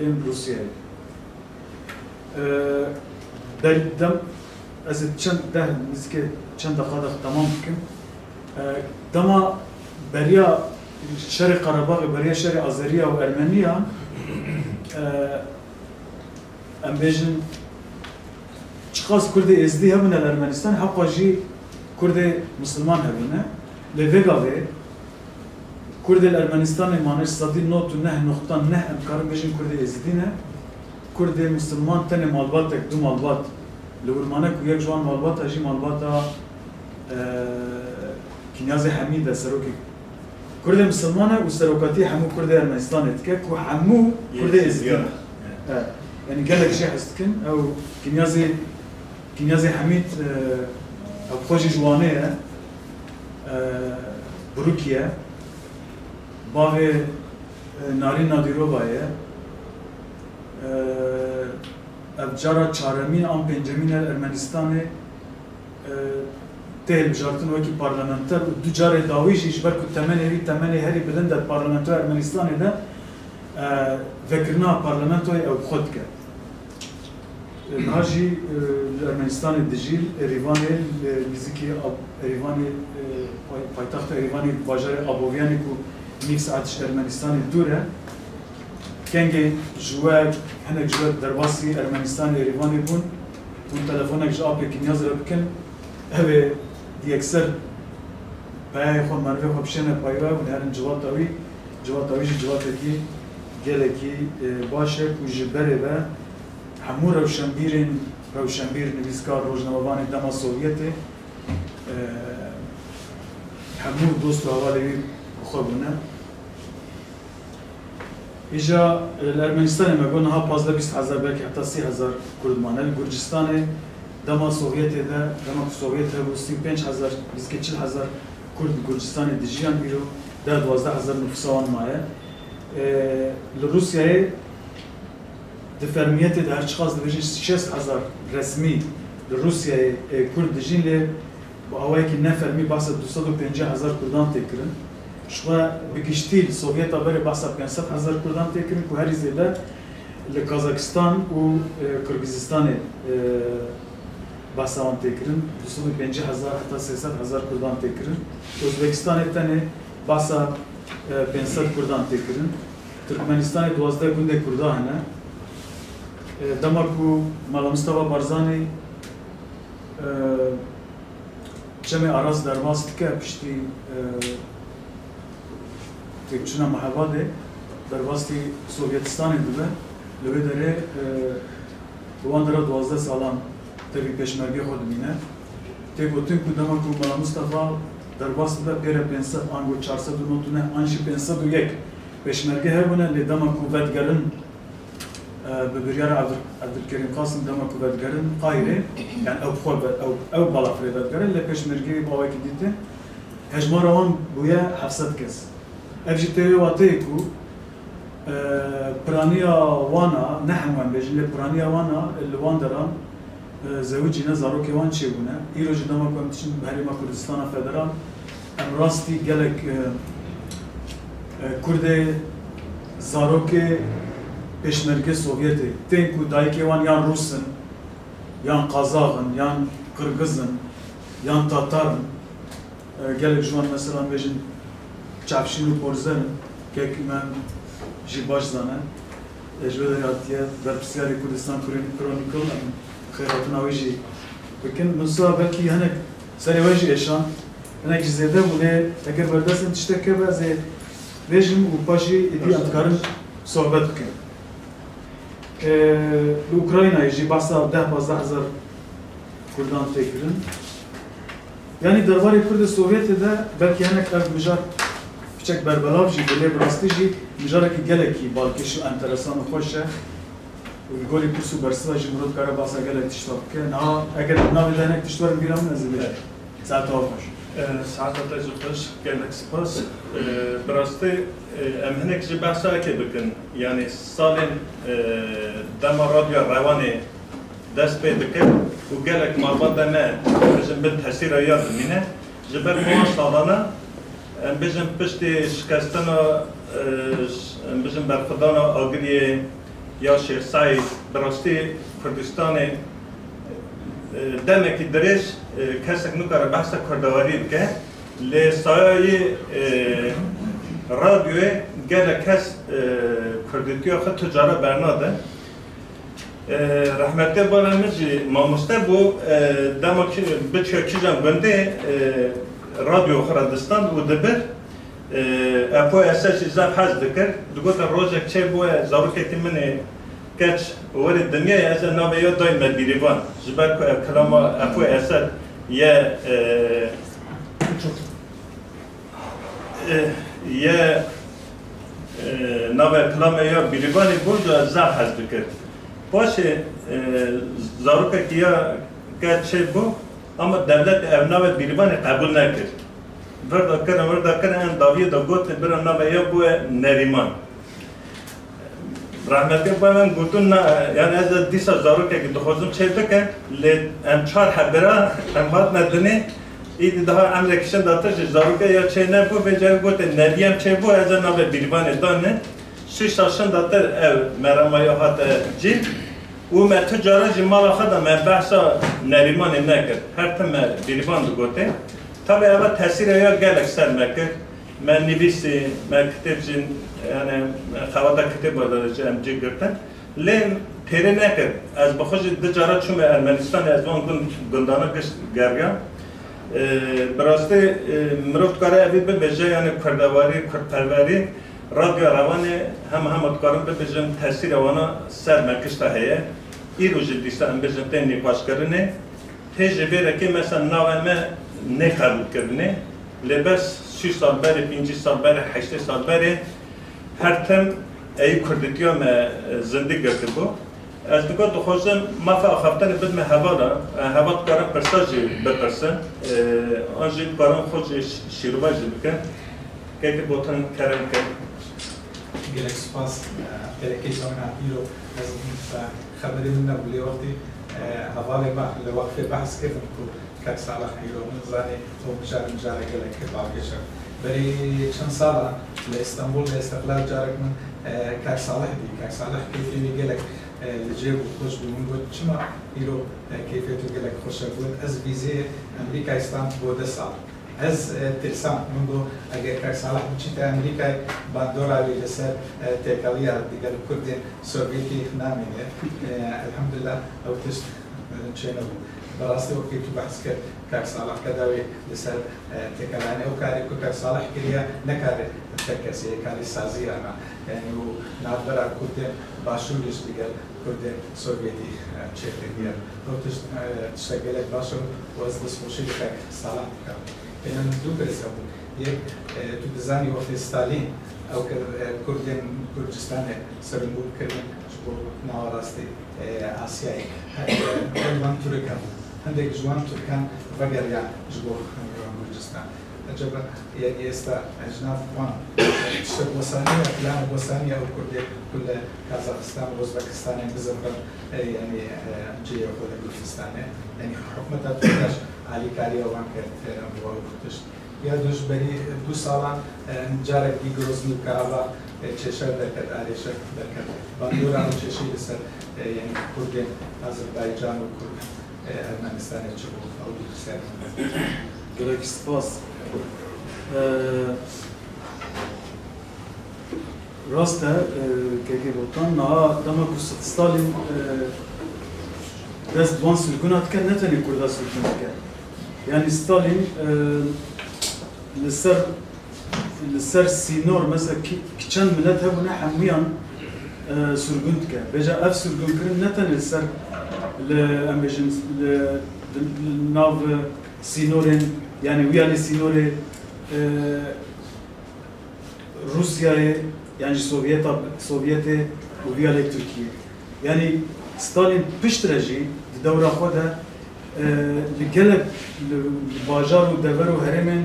ên Rûsyayê. E, der-, dem, ez ê çend deh nizikê çend deqa de temam bikim. E, dema beriya şerê Qerebaxê, beriya şerê Azeriya û Ermeniya, e, em bêjin, çiqas Kurdê Êzidî hebûne li Ermenistan, hewqa jî Kurdê Misilman hebûne. Lê vê gavê Kurdê li Ermenistanê mane ji sedî nod û neh noqta neh, em karin bêjin Kurdê Êzidî ne. Kurdê Misilman tenê malbatek, du malbat li wir mane ku yek ji wan malbata jî malbata, e, Kinyazê Hemîd e, serokê Kurdê Misilman e û serokatiyê hemû Kurdê Ermenistanê dike ku hemû Kurdê Êzidî ne. E, yanî gelek jê hez dikin. Ew Kinyazê, Kinyazê Hemîd, e, ew xwe jî ji Wanê ye. E, Brûkî ye. Bavê, e, Narîn Nadîrova ye. E, ev cara çaremîn an pêncemîn e li Ermenistanê, e, tê hilbijartin wekî parlamenter û du carê dawî jî ji ber ku temenê wî temenê herî bilind e parlamentoya Ermenistanê de, e, vekirina parlamentoyê ew bi xwe dike. E, niha jî, e, li Ermenistanê dijî, li Erîvanê, li nîzikî Ab-, Erîvanê, e, pay-, paytexta Erîvanê, bajarê Aboviyanê ku nîv saet ji Ermenistanê dûr e. Kengê ji we, hinek ji we derbasî Ermenistanê, Erîvanê bûn, hûn telefonek ji apê Kinyaz re bikin, ew ê di yekser peyayê xwe, merivê xwe bişêne pey we, hûn herin civata wî, civata wî jî civatekî gelekî, e, baş e ku ji berê ve hemû rewşenbîrên Rewşenbîr, nivîskar, rojnamevanê dema Sovyetê, e, hemû dost û hevalê wî bi xwe bûne. Îja, e, li Ermenistanê me got niha pazdeh bîst hezar, belkî heta sî hezar Kurd mane. Li Gurcistanê dema Sovyetê de, dema ku Sovyet hebû, sî û pênc hezar, nîzikî çil hezar Kurd li Gurcistanê dijiyan, îro deh duwazdeh hezar nifûsa wan maye. E, li Rûsyayê di fermiyetê de her çiqas dibêjin şêst hezar resmî li Rûsyayê, e, Kurd dijîn, lê bi awayekî nefermî behsa du sed û pêncî hezar Kurdan tê kirin. Ji xwe bi giştî li Sovyeta berê behsa pênc sed hezar Kurdan tê kirin ku herî zêde li Kazakistan û, e, Qirgizistanê, e, behsa wan tê kirin. Du sed û pêncî hezar heta sê sed hezar Kurdan tê kirin. Ozbekistanê tenê behsa, e, pênc sed Kurdan tê kirin. Tirkmenistanê duwazdeh gundê Kurda hene. E, dema ku Mela Mustafa Barzanî, e, Çemê Aras derbas dike, piştî, e, têkçûna Mehabadê derbastî Sovyetistanê dibe. Li wê derê, e, li wan dera duwazdeh salan tevî pêşmergê xwe dimîne. Tê gotin ku dema ku Mela Mustafa derbas dibe, pê re pênc sed, ango çar sed û nod û neh an jî pênc sed û yek pêşmerge hebûne, lê dema ku vedigerin, e, bi biryara Evdil-, Evdilkerîm Qasim dema ku vedigerin Qahîrê, yani ew bi xwe ve-, ew, ew balafirê vedigerin, lê pêşmergeyê bi awayekî dîtin hejmara wan bûye heft sed kes. Ev jî tê wê wateyê ku, e, piraniya wan a, ne hemû em bêjin, lê piraniya wan a li wan deran, e, zewicîne, zarokê wan çêbûne. Îro jî dema ku em diçin herêma Kurdistana Federal, em rastî gelek, e, e, Kurdê zarokê pêşmergê Sovyetê, tên ku dayikê wan yan Rûs in, yan Qazax in, yan Qirgiz in, yan Tatar in. E, gelek ji wan mesela bêjin çavşîn û porzer in, kek me jî baş zane. E, ji wê derê hatiye berpirsiyarê Kurdistan Chron-, Chronicle, em xêrhatina wê jî bikin. Min siya belkî hinek serê we jî êşan, hinek jî zêde bû, lê eger berdestên tiştek keve ez ê bêjim û paşî êdî em dikarin sohbet bikin. E, li Ukraynayê jî behsa deh pazdeh hezar Kurdan tê kirin. Yanî derbarê Kurdê Sovyetê de belkî hinek ev mijar piçek berbelav jî bû, lê bi rastî jî mijarekî gelekî balkêş û enteresan û xweş e. Û li gorî pirs û bersiva jî mirov dikare behsa gelek tişta bike. Niha eger di navê de hinek tişt werin bîra min, ez ê bêjim. Saeta we xweş. E, saeta te jî xweş, gelek spas. E, bi rastî, e, em hinek jî behsa ekê bikin. Yanî salên, e, dema Radyoya Rewanê dest pê dike û gelek malbata me, bêjin, bin tesîra ya dimîne. Ji ber wan salana, em bêjin, piştî şikestina, e, ş-, em bêjin, berxwedana agiriyê ya Şêx Seîd, bi rastî Kurdistanê, e, demekî dirêj, e, kesek nikare behsa kurdewarî bike. Lê sayayê, e, radyoyê gelek kes, e, kurdîtiya xwe tu cara bernade. E, rehmetê bavê min jî mamoste bû, e, dema ki-, biçiya kîjan gundê, e, radyo xwe re distand û dibir. E, Epo Esed jî zaf hez dikir. Digote, rojek çêbûye, zarokekî min ê keç werê dinyayê, ez ê navê ya dayme bîrîvan. Ji ber ku ev kilama Epo Esed ye, e, e, ye, e, navê kilame ya bîrîvanê bû, da zaf hez dikir. Paşê, e, zarokekî ya keç çêbû, ama dewlet ev navê bîrîvanê qebûl nekir. Vir da kirin, vir da kirin, en daviyê da gotin, bira navê ya bûye Nerîman. Rehmetê bavê min gotin, na, yani ez de dîsa zarokekî dixwazim çê bike, lê em çar hebira, em hatine dinê, îdî daha emrek şinda tir jî zarokê ya çê nebû, vê carê gotin, Nerîman çê bû, ez ê navê bîrîvanê dane. Şîşa şinda tir ev merema ya hate cî. Û me tu cara jî mala xwe de me behsa Nerîmanê nekir. Her tim me bîrîvan digote. Tabi eva tesîra ya gelek ser me kir. Me nivîsî, me kitêb jî, yani, xewata kitêba de jî em cî girtin. Lê têrê nekir. Ez bi xwe jî du cara çûme Ermenistanê, ez van gund, gundana gişt geriya. E, bi rastî, e, mirov dikare evî bibêje, yani kurdewarî, kurdperwerî, Radyo Rewanê hema hema dikarin bibêjin tesîra wana ser me kişta heye. Îro jî dîsa em bêjin tên nîqaşkirinê, hê ji vê rekê mesela navê me nê qebûlkirinê, lê bes sî sal berê, pêncî sal berê, heştê sal berê her tim ey kurditiya me, e, zindî girtibû. Ez digot dixwazim mafa axaftinê bidime hevala, e, heval dikarin pirsa jî bipirsin. E, an jî dikarin xwe jî şîrova jî bikin. Kekî Botan kerem kin. Gelek spas, e, gelek keyfa min hat îro. Ez, e, xeberê min nebû lê wextî, e, hevalê me li weqfê behs kirin ku Kak Salih îro min zanî û mijarê, mijarê gelek balkêş e. Berî çend sala li Îstanbul de Îstiqlal carek min, e, Kak Salih dî. Kak Salih keyfê wî gelek, e, li cê bû, xweş bû. Min got, çima îro, e, keyfê tu gelek xweş e? Got, ez vîzeyê Amerîkayê stand bo deh sal. Ez, e, tirsam. Min got, eger Kak Salih biçîte Amerîkayê, bandora wî li ser, e, têkeliya digel Kurdên Sovyetî namîne. E, elhamdulillah, ew tişt, e, çênebû. Bi rastî wekî tu behs kir, Kak Salih qeda wî li ser, e, têkelanê ew karê ku Kak Salih kiriye, ne karê tek kesî ye, karê saziyan e. Yanî û navbera Kurdên Başûrî jî digel Kurdên Sovyetî, e, çêkiriye. Ew tişt, e, tiştek gelek baş e û ez destxweşî li Kak Salih dikim. Pêne min du pirs hebû. Yek, e, tu dizanî wextê Stalîn ew kir, e, Kurdên Kurdistanê sirinbûn kirin ji bo nava rastî, e, Asyayê. He, e, van Tirk hebû. Hindek ji wan Tirkan vegeriyan ji bo Kurdistan. Eceba, yanî êsta ji nav wan tiştek wesanî ye, plan wesanî ye ew Kurdê ku li Kazaxistan û Uzbekistanê bizivrin, e, yanî, e, cihê xwe li Kurdistanê. Yanî hikûmeta Tirk jî alîkariya wan kir, e, bo ew tişt. Ya du ji berî du salan, e, carek dî Grozny û Karabağ, e, kêşe derket, arêşe derket. Bandora ew kêşeyê li ser, e, yanî Kurdên Azerbaycan û Kurd, e, Ermenistanê çi bû, ew dî ser. Gelek spas. E, Rast e, e, Kekê Botan, niha dema ku Stalin, e, dest bi wan sirgûna dike, ne tenê Kurda sirgûn dike. Yanî Stalin, e, li ser, li ser sînor, mesela ki, ki çend milet hebûne, hemûyan, e, sirgûn dike. Vêca ev sirgûnkirin ne tenê li ser, li, em bêjin, li, li, li nav sînorên, yanî wîya lê sînorê, e, Rûsyayê, yan jî Sovyeta, Sovyetê û viya lê Tirkiyê. Yanî Stalin piştre jî di dewra xwe de, e, li gelek, li, li bajar û dever û herêmên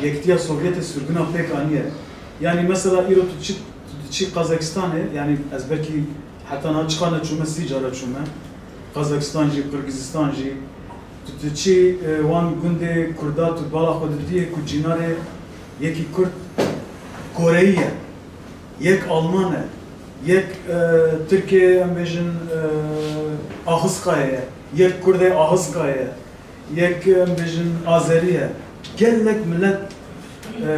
Yekitiya Sovyetê sirgûna pêk aniye. Yanî mesela îro tu çi, tu diçî Qazakistanê, yanî ez belkî heta niha çiqa neçûme, sî cara çûme. Qazakistan jî, Qirgizistan jî, tu diçî, e, wan gundê Kurda tu bala xwe didiyê ku cînarê yekî Kurd Koreyî ye, yek Alman e, yek, e, Tirkê, em bêjin, e, Axiskayê ye, yek Kurdê Axiskayê ye, yek, em bêjin, Azerî ye. Gelek milet, e,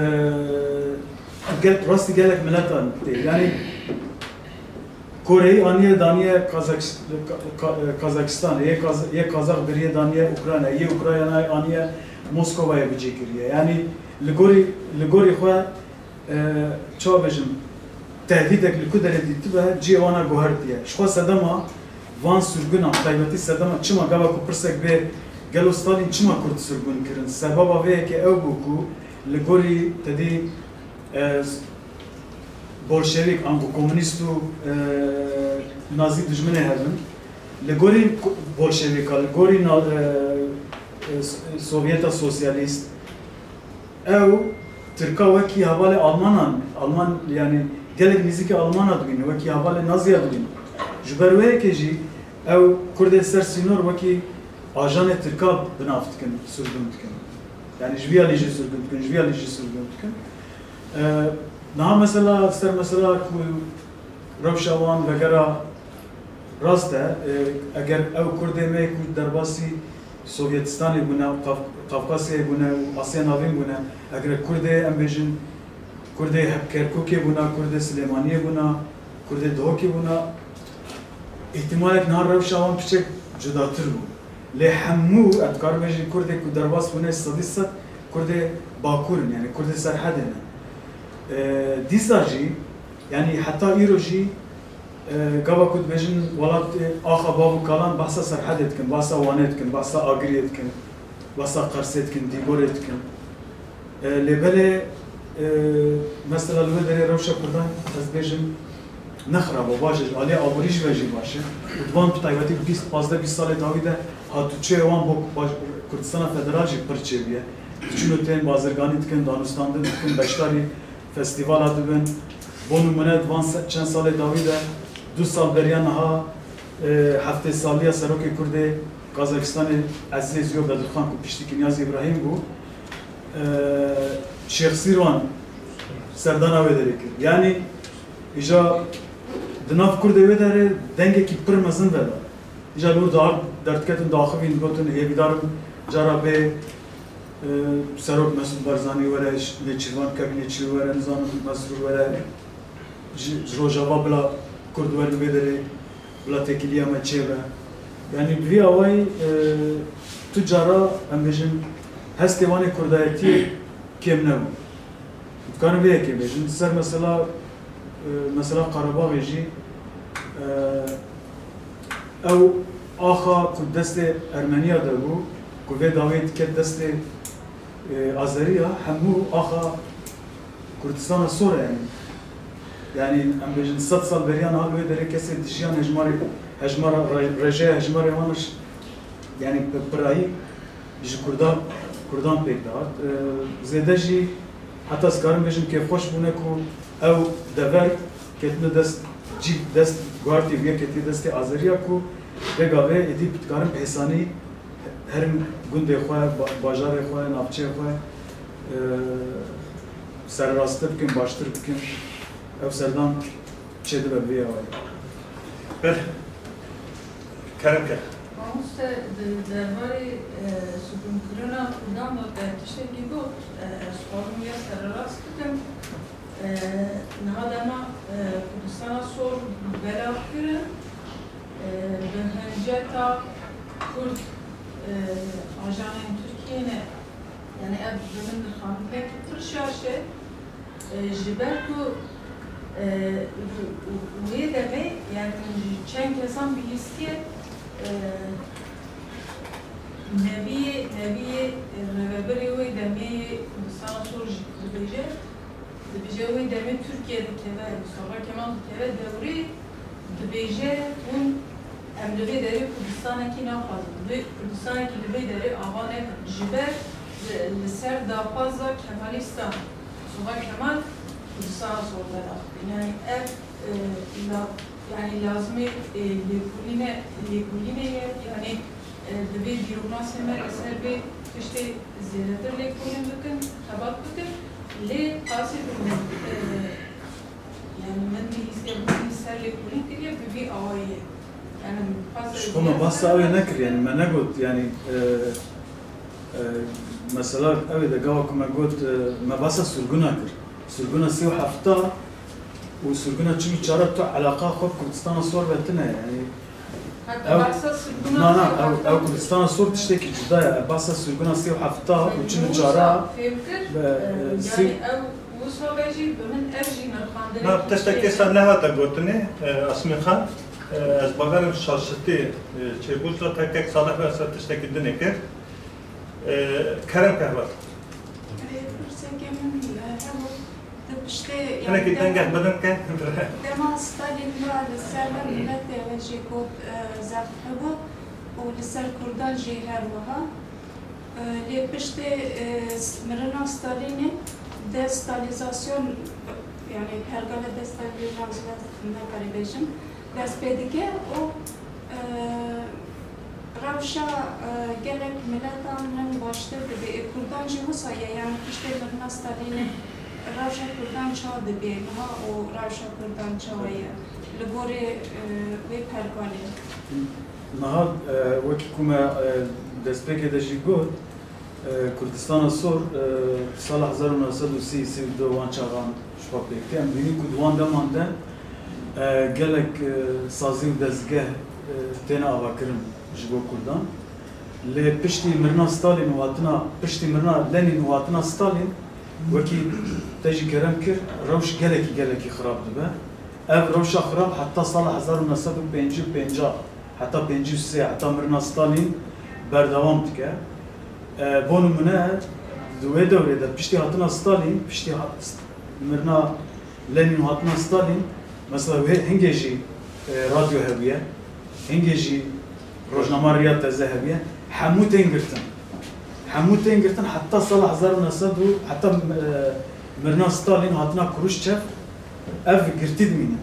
gel, rastî gelek miletan tê. Yanî Koreyî aniye daniye Kazak-, Ka-, Ka-, Kazakistanê, yê Kaz-, yê Kazak biriye daniye Ukraynayê, yê Ukraynayê aniye Moskovayê bicêkiriye. Yanî li gorî, li gorî xwe, e, çawa bêjim, tehdîdek li ku derê dîtibe, cihê wana guhertiye. Ji xwe sedema van sirgûnan, taybetî sedema çima gava ku pirsek bê, gelo Stalin çima Kurd sirgûn kirin? Sebeba vê yekê ew bû ku li gorî tedî, e, bolşevîk, ango komunîst û, e, nazî dijminê hev in. Li gorî ko-, bolşevîka, li gorî na-, e, e, s-, Sovyeta Sosyalîst, ew Tirka wekî hevalê Almanan, Alman, yanî gelek nêzîkî Almana dibînin, wekî hevalê Naziya dibînin. Ji ber wê yekê jî ew Kurdê ser sînor wekî ajanê Tirka bi nav dikin, sirgûn dikin. Yanî ji vî alî jî sirgûn dikin, ji vî alî jî sirgûn dikin. E, niha mesela, ser mesela ku rewşa wan vegera rast e, e, eger ew Kurdê me ku derbasî Sovyetistanê bûne, Qaf-, Qafqasyayê bûne û Asya Navîn bûne, eger Kurdê, em bêjin, Kurdê Kerkûkê bûne, Kurdê Silêmaniyê bûne, Kurdê Duhokê bûne, îhtimalek niha rewşa wan piçek cudatir bû. Lê hemû, em dikarin bêjin, Kurdê ku derbas bûne sedî sed Kurdê Bakur in, yanî Kurdê Serhedê ne. E, dîsa jî, yanî heta îro jî E, gava ku dibêjin welat, e, axa bav û kalan, behsa Serhedê dikin, behsa Wanê dikin, behsa Agiriyê dikin, behsa Qersê dikin, Dîgorê dikin. E, lê belê, e, mesela li wê derê rewşa Kurdan, ez dibêjim, ne xirab e, baş e, ji aliyê aborî jî ve jî baş e. Û di van bi taybetî bîst, pazdeh bîst salê dawî de hatûçûyê wan bo baş-, Kurdistana Federal jî pir çêbûye. Diçin û tên bazirganî dikin, danûstandin dikin, beşdarî festîvala dibin. Bo nimûne di van se-, çend salê dawî de, du sal beriya niha, e, heftê saliya serokê Kurdê Kazakistanê Ezîzê Ziyo Bedirxan ku piştî Kinyazî Îbrahîm bû, e, Şêx Sîrwan serdana wê derê kir. Yanî îja di nav Kurdê wê derê dengekî pir mezin veda. Îja li wir derdiketin diaxivîn, digotin hêvîdar im cara bê, e, Serok Mesûd Barzanî were, Nêçîrvan Kek Nêçîrî were, nizanim Mesrûr were, ji, ji Rojava bila Kurd werin vê derê, bila têkiliya me çêbe. Yanî bi vî awayî, e, tu cara, em bêjin, hestê wan ê Kurdayetiyê kêm nebû. Dikarin vê yekê bêjin. Ser mesela, e, mesela Qarabaxê jî, e, ew axa ku destê Ermeniya de bû, ku vê dawê diket destê, e, Azeriya, hemû axa Kurdistana Sor e yanî. Yanî em bêjin sed sal beriya niha li wê derê kesê dijiyan hejmarê, hejmara, re-, rêjeya hejmarê wan ji, yanî bi pirayî ji Kurdan, Kurdan pêk dihat. E, zêde jî heta ez karim bêjim kêfxweş bûne ku ew dever ketine dest, cî dest guhartî bûye, ketiye destê Azeriya ku vê gavê êdî dikarin bi hêsanî herin gundê xwe, ba-, bajarê xwe, navçeyê xwe, e, sererasttir bikin, baştir bikin. Ev serdan çêdibe bi vê awayî. Belê. Kerem ke. Mamoste, di derbarê, e, sirgûnkirina Kurdan de te tiştekî got, e, ez dixwazim ya sererast bikim. E, niha dema, e, Kurdistana Sor belav kirin, e, bi hinceta Kurd, e, ajanên Tirkiyê ne. Yanî ev bi min dirxandinekî pir şaş e. E, ji ber ku, e, wê demê, yanî min ji çend kesan bihîstiye, e, neviyê, neviyê, e, rêvebirê wê demê yê Kurdistana Sor jî dibêje, dibêje wê demê Tirkiye dikeve, Mustafa Kemal dikeve dewrê, dibêje hûn, em li vê derê Kurdistanekî naxwazin. Divê Kurdistanekî li vê derê ava nekin. Ji ber li, li ser daxwaza Kemalîstan, Mustafa Kemal Kurdistana Sor belav kirin. Yanî ev, e, la-, yanî lazimê, e, lêkolîne, lêkolînê ye. Yanî, e, divê dîroknasê me li ser vê tiştê zêdetir lêkolîn bikin, xebat bikin. Lê qasê ku min, e, yanî min bihîstiye, min ser lêkolîn kiriye, bi vî awayî ye. Yanî min qasê Ji xwe me behsa ew ê nekir, yanî me negot, yanî, e, e, mesela ew ê de gava ku me got, e, me behsa sirgûna kir. Sirgûna sê û hefta û sirgûna çil û çar tu eleqa xwe bi Kurdistana Sor ve tune, yanî Heta ew, behsa sirgûna na, na, sê û ew, hefta ew Kurdistana Sor tiştekî cuda ye. Ev behsa sirgûna sê û hefta û çil û çar a, fêr kir, be, e, e, sê yanî ew wisa be jî bi min ev jî nirxandinekî Na, tiştekî çêbû. Ser nehate gotinê, e, Asmîn Xan, e, ez bawerim şaşitî, e, çêbû, ji tekek Salih ve ser tiştekî dinê kir. E, kerem ke heval. Pirseke min, e, hebû. Di piştê, Hinekî yanî dengeh dema, bidin ke. Dema Stalin ve li ser her miletê ve jî got, e, zeft hebû û li ser Kurdan jî her wiha. E, lê piştê, e, s-, mirina Stalînê destalîzasyon, yanî pergala destalîzasyon ne karî bêjim, dest pê dike û, e, rewşa, e, gelek miletan hin baştir dibê. Ê Kurdan jî wisa ye, yanî piştê mirina Stalînê rewşa Kurdan ça dibê niha û rewşa Kurdan çawa ye li gorê, e, wê pergalê? Niha, e, wekî ku me, e, destpêkê de jî got, e, Kurdistana Sor, e, sala hezar û neh sed û sî, sî û du wan çaxan ji xwe pêk tê. Em dibînin ku di wan deman de, e, gelek, e, sazî û dezgeh, e, têne avakirin ji bo Kurdan. Lê piştî mirina Stalin û hatina, piştî mirina Lenin û hatina Stalin, wekî te jî kerem kir, rewş gelekî, gelekî xirab dibe. Ev rewşa xirab heta sala hezar û neh sed û pêncî û pênc, heta pêncî û sê, heta mirina Stalin berdewam dike. E, bo nimûne, di wê dewrê de piştî hatina Stalin, piştî hat-, mirina Lenin û hatina Stalin, mesela wê hingê jî, e, radyo hebûye, hingê jî rojnama Riya Teze hebûye, hemû tên girtin. Hemû tên girtin heta sala hezar û neh sed û heta, e, mirina Stalin, hatina Khrushchev, ev girtî dimîne.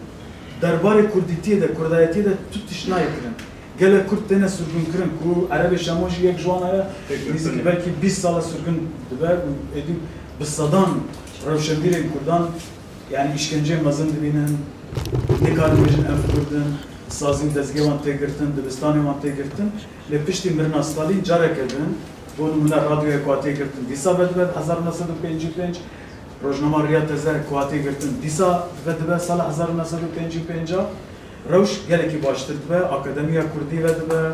Derbarê kurdîtiyê de, kurdayetiyê de tu tişt nayê kirin. Gelek kurd têne sirgûnkirin, ku Erebê Şemo jî yek ji wan e, nîzîkî belkî bîst sala sirgûn dibe û êdî bi sedan rewşenbîrên kurdan, yanî, îşkenceyên mezin dibînin, nikarin bêjin ev kurd in, sazî û dezgehê wan tê girtin, dibistanê wan tê girtin. Lê piştî mirina Stalin careke din, bo nimûne, radyoyê ku hatiye girtin, dîsa vedibe hezar û neh sed û pêncî û pênc, rojnama Riya Teze ku hatiye girtin, dîsa vedibe sala hezar û neh sed û pêncî û pênc. Rewş gelekî baştir dibe, Akademiya Kurdî vedibe,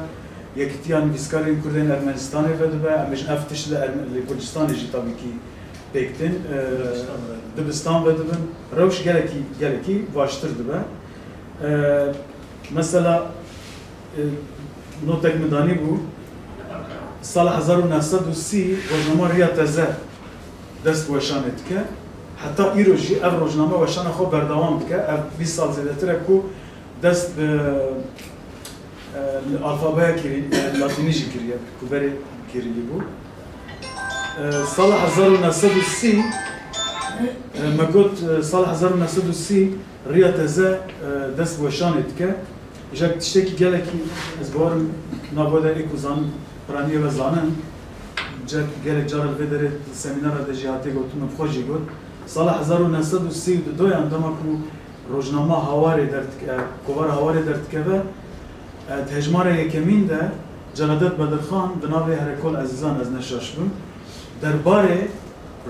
Yekîtiya Nivîskarên Kurd ên Ermenistanê vedibe, em bêjin ev tişt li Erme-, li Kurdistanê jî tabîkî pêk tên, e, dibistan vedibin, rewş gelekî, gelekî baştir dibe. E, mesela, e, notek min danîbû, sala hezar û neh sed û sî rojnama Riya Teze dest bi weşanê dike. Heta îro jî ev rojname weşana xwe berdewam dike. Ev bîst sal zêdetir e ku dest bi, e, alfabeya Kirî-, e, latînî jî kiriye, ku berê Kirîlî bû. E, sala hezar û neh sed û sî, e, me got, e, sala hezar û neh sed û sî Riya Teze, e, dest bi weşanê dike. Îja tiştekî gelekî, ez bawerim nava de ê ku zan-, piraniyê we zanin, ce-, gelek cara li vê derê semînara de jî hatiye gotin, min bi xwe jî got. Sala hezar û neh sed û sî û du yan dema ku rojnama Hawarê derdike-, kovara Hawarê derdikeve, e, di hejmara yekemîn de Celadet Bedirxan di navê Herekol Ezîzan, ez ne şaş bim, derbarê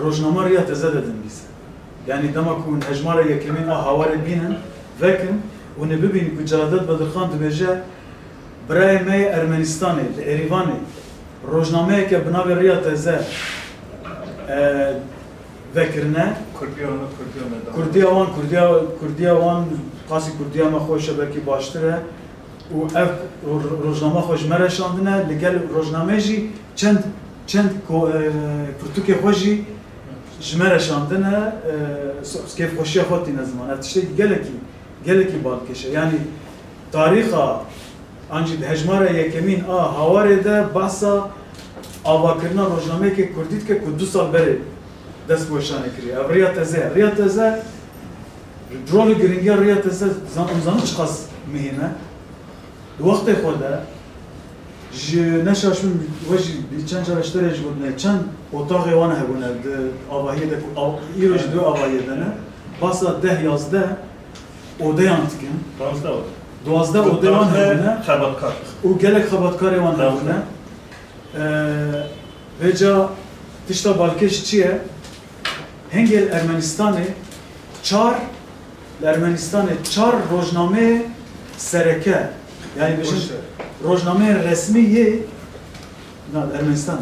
rojnama Riya Teze de dinivîse. Yanî dema ku hûn hejmara yekemîn a Hawarê bînin, vekin, hûn ê bibînin ku Celadet Bedirxan dibêje, birayê me yê Ermenistanê, li Êrîvanê, rojnameyeke bi navê Riya Teze, e, vekirine. Kurdiya wan, Kurdiya me da. Kurdiya wan, Kurdiya, Kurdiya wan, qasî Kurdiya me xweş e, belkî baştir e. Û ev ro-, rojnama xwe ji me re şandine, li gel rojnameyê jî çend, çend ko-, e, pirtûkê xwe jî ji me re şandine, e, s-, kêfxweşiya xwe tîne ziman. Ev tiştekî gelekî, gelekî balkêş e. Yanî tarîxa, an jî di hejmara yekemîn a Hawarê de behsa avakirina rojnameyeke kurdî dike ku du sal berê dest bi weşanê kiriye. Ev Riya Teze ye. Riya Teze, rol û giringiya Riya Teze zan-, em zanin çiqas mihîm e. Di wextê xwe de, ji ne şaş bim, we jî çend cara ji te re jî gotine, çend otaxê wan hebûne di avahiyê de, ku av-, îro jî di wê avahiyê de ne, basa deh yazdeh odeyan dikin. Duwazdeh ode. Duwazdeh odeyan hebûne. Xebatkar. Û gelek xebatkarê wan hebûne. Ee, vêca tişta balkêş çi ye? Hingê li Ermenistanê çar, li Ermenistanê çar rojnameyê sereke, yanî bijin rojnameyê resmî yê, na, Ermenistan.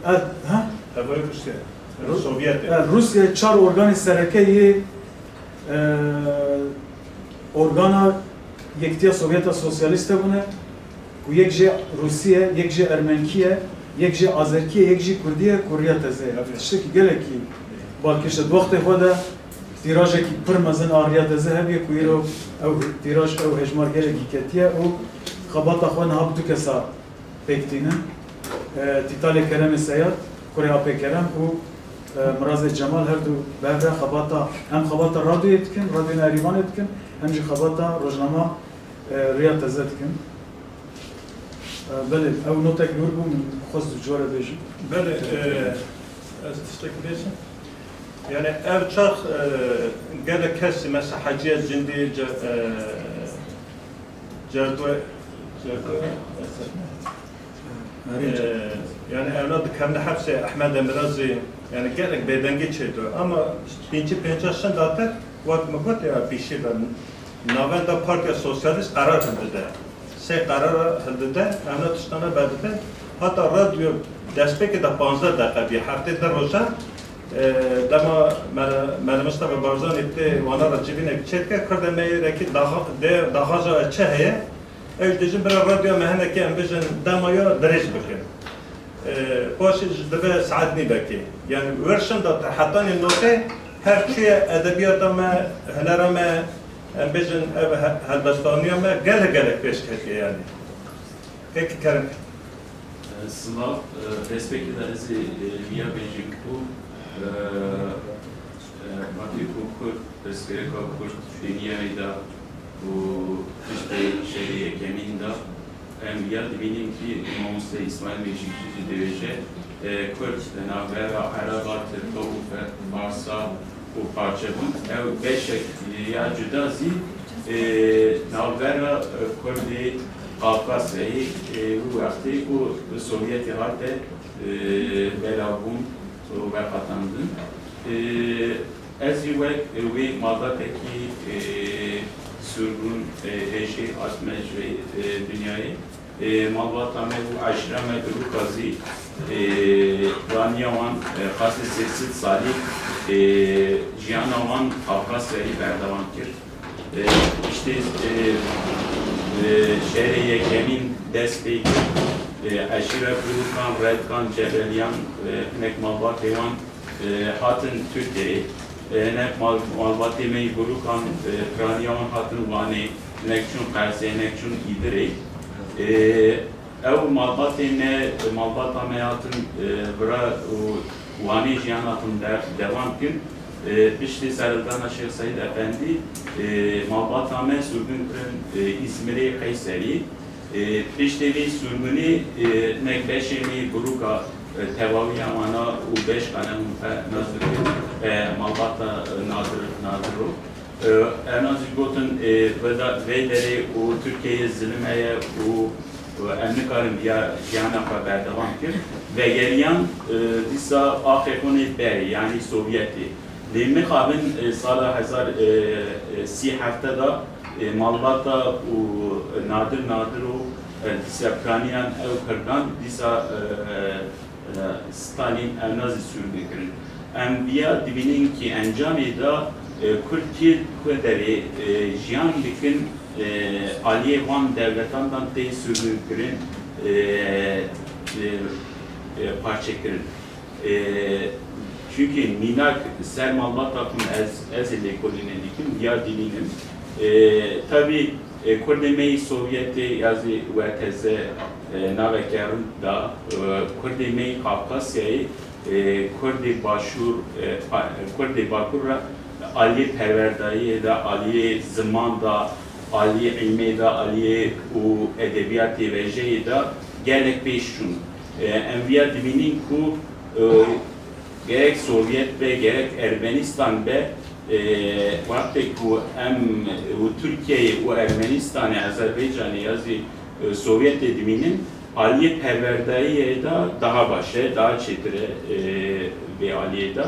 Ee, ev, ha? Hevayê Rûsya. Ru-, Sovyetê. Ee, Rûsya çar organê sereke yê, e, organa Yekîtiya Sovyeta Sosyalîst hebûne, ku yek jê Rûsî ye, yek jê Ermenkî ye, yek jê Azerkî ye, yek jî Kurdî ye, ku Riya Teze ye. Ev tiştekî gelekî balkêş e. Di wextê xwe de tîrajekî pir mezin a Riya Teze hebiye, ku îro ew tîraj, ew hejmar gelekî ketiye û xebata xwe niha bi du kesa pêk tînin. E, Tîtalê Keremê Seyad, kurê Apê Kerem û, e, Mirazê Cemal her du bi hev re xebata, hem xebata radyoyê dikin, radyoya Erîvanê dikin, hem jî xebata rojnama, e, Riya Teze dikin. E, belê, ew notek li wir bû, min xwest ji we re bêjim. Belê, e, ez tiştek bêjim. Yani ev çax, e, gelek kesî, mesela Hecîye Cindî, Ce-, e, Cerdoy, Cerdoy, Ee, yani evlad dikevne hepsê Ehmed Emirazî, yani gelek bêdengî çêdibe. Ama pêncî pênca şin datir, wek min got ya pîşî ve, navenda Partiya Sosyalîst qerar hildide. Sê qerara hildide, evlad tiştana vedide. Hata radyo destpêkê de panzdeh deqe bî, heftê di roja E, dema Mele-, Mele Mistefa Barzanî tê wana re civînek çêdike, Kurdê me yê rekî daxa-, dê daxwaza çi heye? Ew jî dibêjin bira radyoya me hinekî em bêjin dema ya dirêj bikin. E, paşê jî dibe saet nîvekê. Yani version da te hetanî notê her çi ye edebiyata me, hunera me, em bêjin ev he-, helbestaniya me gelek gelek pêş ketiye yani. Peki Kerem. E, silav, e, destpêkê de ez ê, e, viya bêjim ku, e, e, wextê ku Kurd, pirsgirêka Kurd di dinyayê de û piştî şerê yekemîn de, em viya dibînin kî mamoste Îsmaîl Mêşikçî jî dibêje, e, Kurd di navbera Ereba, Tirka û Fe-, Farsa û parçebûn, ew beşek ya cuda zî, e, navbera, e, Kurdê Qafqasyayê, e, wî wextê ku Sovyetê hate, e, belavbûn û veqetandin. E, ez jî wek, e, wê malbatekî, e, sûrbûn, e, hêjê hatime ji vê, e, dinyayê. E, malbata me û eşîra me Biruka zî, e, piraniya wan, e, qasê sê sed salî, e, jiyana wan Qafqasyayê berdewam kir. E, piştî, e, e, şerê yekemîn dest pê kir, e, eşîra Birukan, Redkan, Cebeliyan, e, hinek malbatê wan e, hatin Tirkiyeyê. E, hinek mal-, malbatê me yî Birukan, e, piraniya wan hatin Wanê, hinek çûn Qersê, hinek çûn Îdirê. E, ew malbatê me, malbata me hatin, e, vira û Wanê jiyan hatin de-, devam kirin. E, piştî serhildana Şêx Seîd Efendî, e, malbata me sûrbûn kirin, e, Îzmirê, Qeyserî. E, piştî vî sûrbûnê, e, hinek beşê me yî Biruka, e, tevawiya wana û beş qenem xwe nas dikin, e, malbata, e, Nadir, Nadir o. E, em jî gotin, e, veda-, vê derê û Tirkiyeyê zilim heye û, û em nikarin viya jiyana xwe berdewam kir. Vegeriyan, e, dîsa axê xwe nê berê, yanî Sovyetê. Lê mixabin, e, sala hezar, e, e, sî hefte de, e, malbata û Nadir Nadir û, e, dîsa piraniyan ew Kurdan dîsa, e, e, Stalin ew nazî sûr dikirin. Em viya dibînin kî encamê de, e, Kurd kê ku derê, e, jiyan dikin, e, aliyê van dewletan dan tê sûrkirin, e, e, e, parçekirin. E, çunkî mînak ser malbata xwe ez, ez ê lêkolînê dikim, ya dibînim. E, tabî, e, Kurdê me yî Sovyetê ya zî U R T Z, e, naveke rind da, e, Kurdê me yî Kafkasyayê, e, Kurdê Başûr, e, pa-, Kurdê Bakur re aliyê perwerdayiyê de, aliyê ziman de, aliyê îlmê de, aliyê û edebiyatê vejeyê de gelek pêş çûn. E, em viya dibînin ku, e, gerek Sovyet be, gerek Ermenistan be, e, wextê ku em û Tirkiyeyê û Ermenistanê, Azerbaycanê ya zî, e, Sovyetê dibînin, aliyê perwerdayiyê de daha baş e, daha çêtir e, e, vê aliyê de.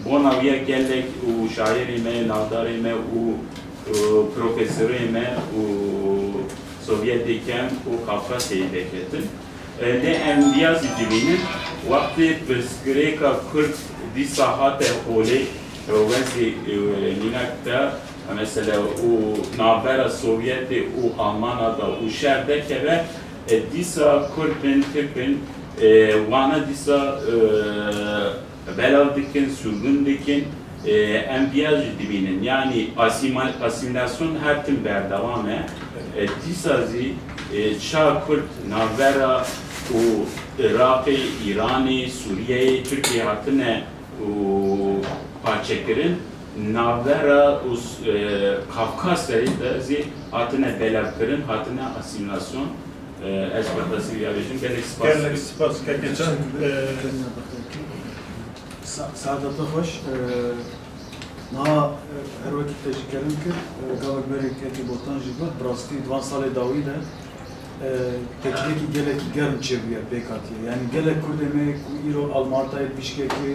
Bona wî ya gelek û şairê me, navdarê me û, e, profesorê me û Sovyetê kem û Kafkasyayê derketin. E, lê em viya zî dibînin, wextê pirsgirêka Kurd dîsa hate holê, e, wezî, e, mînak de, mesela, û navbera Sovyetê û Almana de û şer dekeve, e, dîsa Kurd bin, Tirk bin, e, wana dîsa, e, belav dikin, sûrgûn dikin, e, em viya jî dibînin. Yanî asîma-, asîmîlasyon her tim berdewam e. E, dîsa zî, e, ça Kurd navbera û Iraqê, Îranê, Sûriyeyê, Tirkiyeyê hatine û parçekirin, navbera û s-, e, Kafkasyayê de zî hatine belavkirin, hatine asîmîlasyon. E, ez xwe tesî ya bêjim. Gelek spas. Gelek spas, kekê can. E, Sa-, saeta te xweş. E, niha, e, her wekî te jî kerem kir, e, gavek berê kekê Botan jî got, bi rastî di van salê dawî de, e, têkiliyekî gelekî germ çêbûye, pêk hatiye. Yanî gelek Kurdê me ku îro Almatayê, Bişkekê,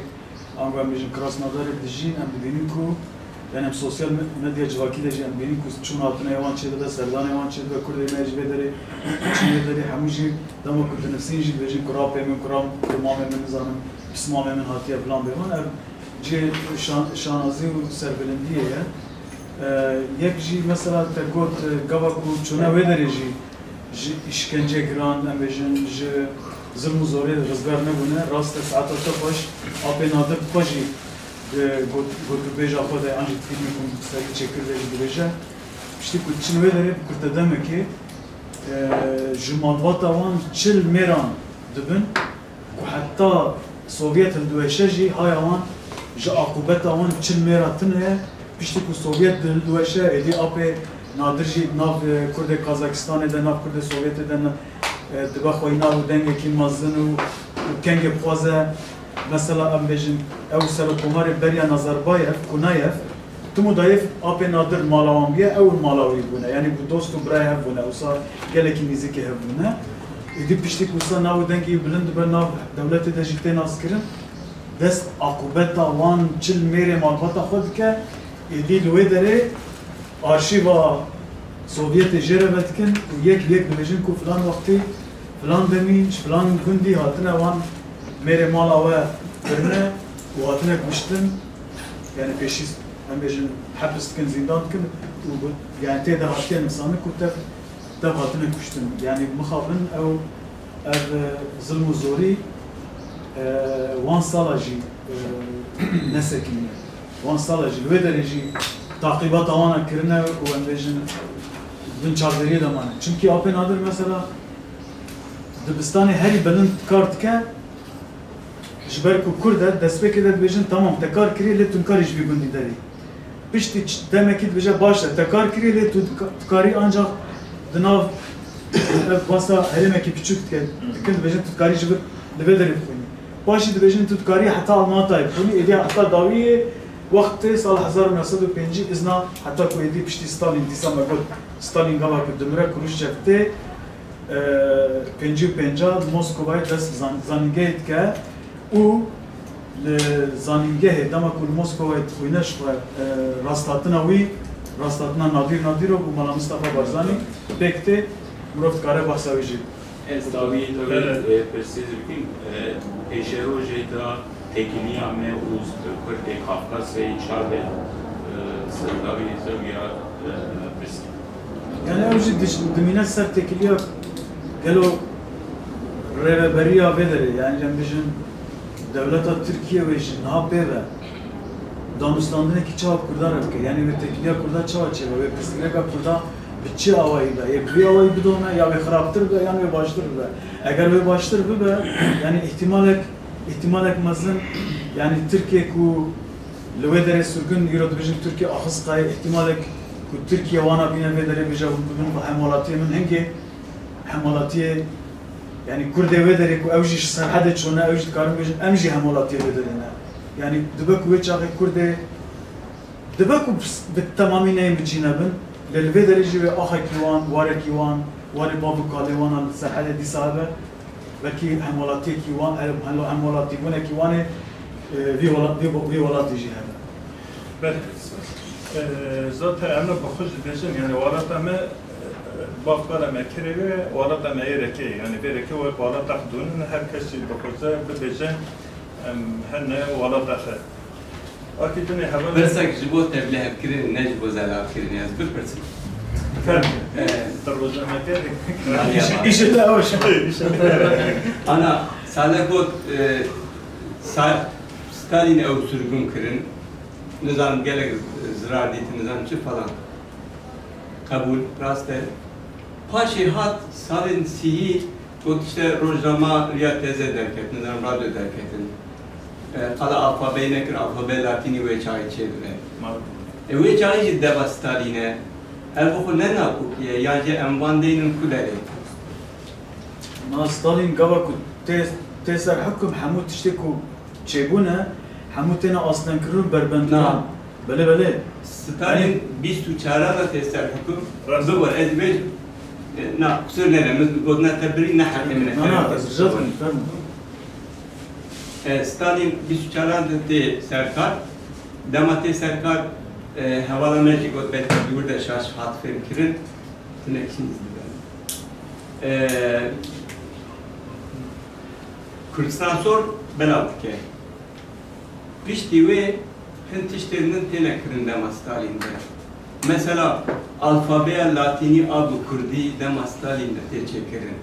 ango em bêjin Krasnodarê dijîn, em dibînin ku, yanî em sosyal me-, medya civakî de jî em dibînin ku çûn hatina wan çêdibe, serdanê wan çêdibe, Kurdê me ji vê derê, çûn vê derê, hemû jî dema ku dinivîsin jî dibêjin ku rapê min, ku ram-, ku mamê min, nizanim, pismamê min hatiye filan bêvan. Ev Cihê şan-, şanazî û serbilindiyê ye. E, yek jî mesela te got, e, gava ku çûne wê derê jî ji îşkence giran, em bêjin, ji zilm û zorê rizgar nebûne. Rast e, saeta te xweş, Apê Nadir xwe jî di got-, gotûbêja xwe de an jî di fîlmê ku serî çêkir de jî dibêje. Piştî ku diçin wê derê bi kurtedemekê, e, ji malbata wan çil mêran dibin. Ku heta Sovyet hildiweşe jî haya wan ji aqûbeta wan çil mêra tune ye. Piştî ku Sovyet dihildiweşe, êdî Apê Nadir jî nav, e, Kurdê Kazakistanê de, nav Kurdê Sovyetê de, e, dibe xweyîna û dengekî mezin û, û kengê bixwaze, mesela, em bêjin, ew serokkomarê beriya Nazarbayev, Kunayev, Tim û dayê Apê Nadir mala wan bûye, ew mala wî bûne. Yanî ku dost û birayê hev bûne, wisa gelekî nîzîkê hev bûne. Êdî piştî ku wisa nav û dengê wî bilind dibe, nav dewletê de jî tê naskirin, dest aqûbeta wan çil mêrê malbata xwe dike. Êdî li wê derê arşîva Sovyetê jê re vedikin û yek bi yek dibêjin ku filan wextî, filan demî, ji filan gundî hatine wan mêrê mala we birine û hatine kuştin. Yani pêşî, em bêjin, hepis dikin, zîndan dikin û bi, yani tê de hatiye nivîsandin ku tev, tev hatine kuştin. Yani mixabin ew, ev, e, zilm û zorî, e, wan sala jî, e, nesekiniye. Wan sala jî, li wê derê jî taqîbata wan a kirine û em bêjin bin çavdêriyê de mane. Çimkî Apê Nadir mesela dibistanê herî bilind kar dike, ji ber ku Kurd e, destpêkê de dibêjin, tamam, te kar kiriye, lê tu nikarî ji vî gundî derî. Piştî ç-, demekî dibêje, baş e, te kar kiriye, lê tu dika-, dikarî ancak di nav, ev basa herêmekî piçûk dike, dikin dibêjin, tu dikarî ji vir li vê derê bixwînî. Paşî dibêjin, tu dikarî heta Almanyayê bixwînî, êdî heta dawiyê wextê sala hezar û neh sed û pêncî izna, heta ku êdî piştî Stalin, dîsa me got, Stalin gava ku dimire, Khrushchev tê, e, pêncî û pênc a li Moskovayê dest bi zan-, zanîngehê dike û li zanîngehê dema ku li Moskovayê dixwîne ji xwe, e, rasthatina wî, rasthatina Nadir Nadirov û Mela Mistefa Barzanî pêk tê, mirov dikare behsa wî jî bike. Ez dawiyê te wê, e, pirsê bikim, e, pêşerojê de têkiliya me û Kurdê Kafkasyayê çawa be, e, ser dawiyê te wî ya, e, pirsî. Yani ew jî diş-, dimîne ser têkiliya gelo rêveberiya vê derê, yani em bijin dewleta Tirkiye wê ji niha pê ve danûstandinekî çawa Kurdan re bike, yani wê têkiliya Kurda çawa çêbe, wê pirsgirêka Kurda bi çi awayî be, yê bi vî awayî bidome ya wê xirabtir be yan wê baştir bibe. Eger wê baştir bibe, yani îhtimalek, îhtimalek mezin, yani Tirkiye ku li wê derê sirgin, îro dibêjin Tirkiye axist qayê, îhtimalek ku Tirkiye wana bîne vê derê bêje hûn bibin bi hemwelatiyê min hingê, hemwelatiyê, yani Kurdê wê derê ku ew jî ji Serhedê çûne, ew jî dikarin bêjin, em jî hemwelatiyê vê derê ne. Yani dibe ku wê çaxê Kurdê, dibe ku bi, bi temamî neyên bi cî nebin, lê li vê derê jî wê axekî wan, warekî wan, warê bav û kalê wan a li Serhedê dîsa hebe, belkî hemwelatiyekî wan, hem, hem, hemwelatîbûnekî wan ê, e, vî wela-, vî, vî welatî jî hebe. Belê. E, zaten em bi xwe jî dibêjin, yani welata me, e, bavkala me kirê wê, welata me yê rêkê ye. Yani vê rêkê wek welata xwe dûnin, her kes jî dixwaze bibêje, em hene welata xwe. Akî dinê heval Pirsek ji bo tevlihevkirin, ne ji bo zelalkirin, ez bipirsim. Fermo. E, Di rojnameke Aliye var. Îşe te ew şe. Ana, Salih got, e, Sa-, Stalin ew sirgûn kirin. Nizanim gelek zirar dîtin, nizanim çi falan. Qebûl, rast e. Paşê hat salên sîhî, got işte rojnama riya teze derket, nizanim radyo derketin. E, qala alfabeyê nekir, alfabeya latînî wê çaxê çêbime. E, wê çaxê jî deva Stalîn e. Ev bi xwe ne nakokî ye, yan jî em van deynin ku derê? Na Stalîn gava ku tê, tê ser hukm hemû tiştê ku çêbûne, hemû têne astengkirin û berbendkirin. Na. Belê, belê. Stalîn bîst û çaran de tê ser hukm. Rast. Bibor, ez dibêjim, e, na, qusur nede, min gotina te birî, ne heqê min e. Na, na, ez rica dikim, fermo. E, Stalîn bîst û çaran de tê ser kar. Dema tê ser kar, e, hevala me jî got, belkî dûr de şaş hat fêmkirin. Hinek jî ez diberim. E, Kurdistan sor belav dike. Piştî wê hin tiştên din têne kirin dema Stalîn de. Mesela, alfabeya latînî a bi kurdî dema Stalîn de tê çêkirin.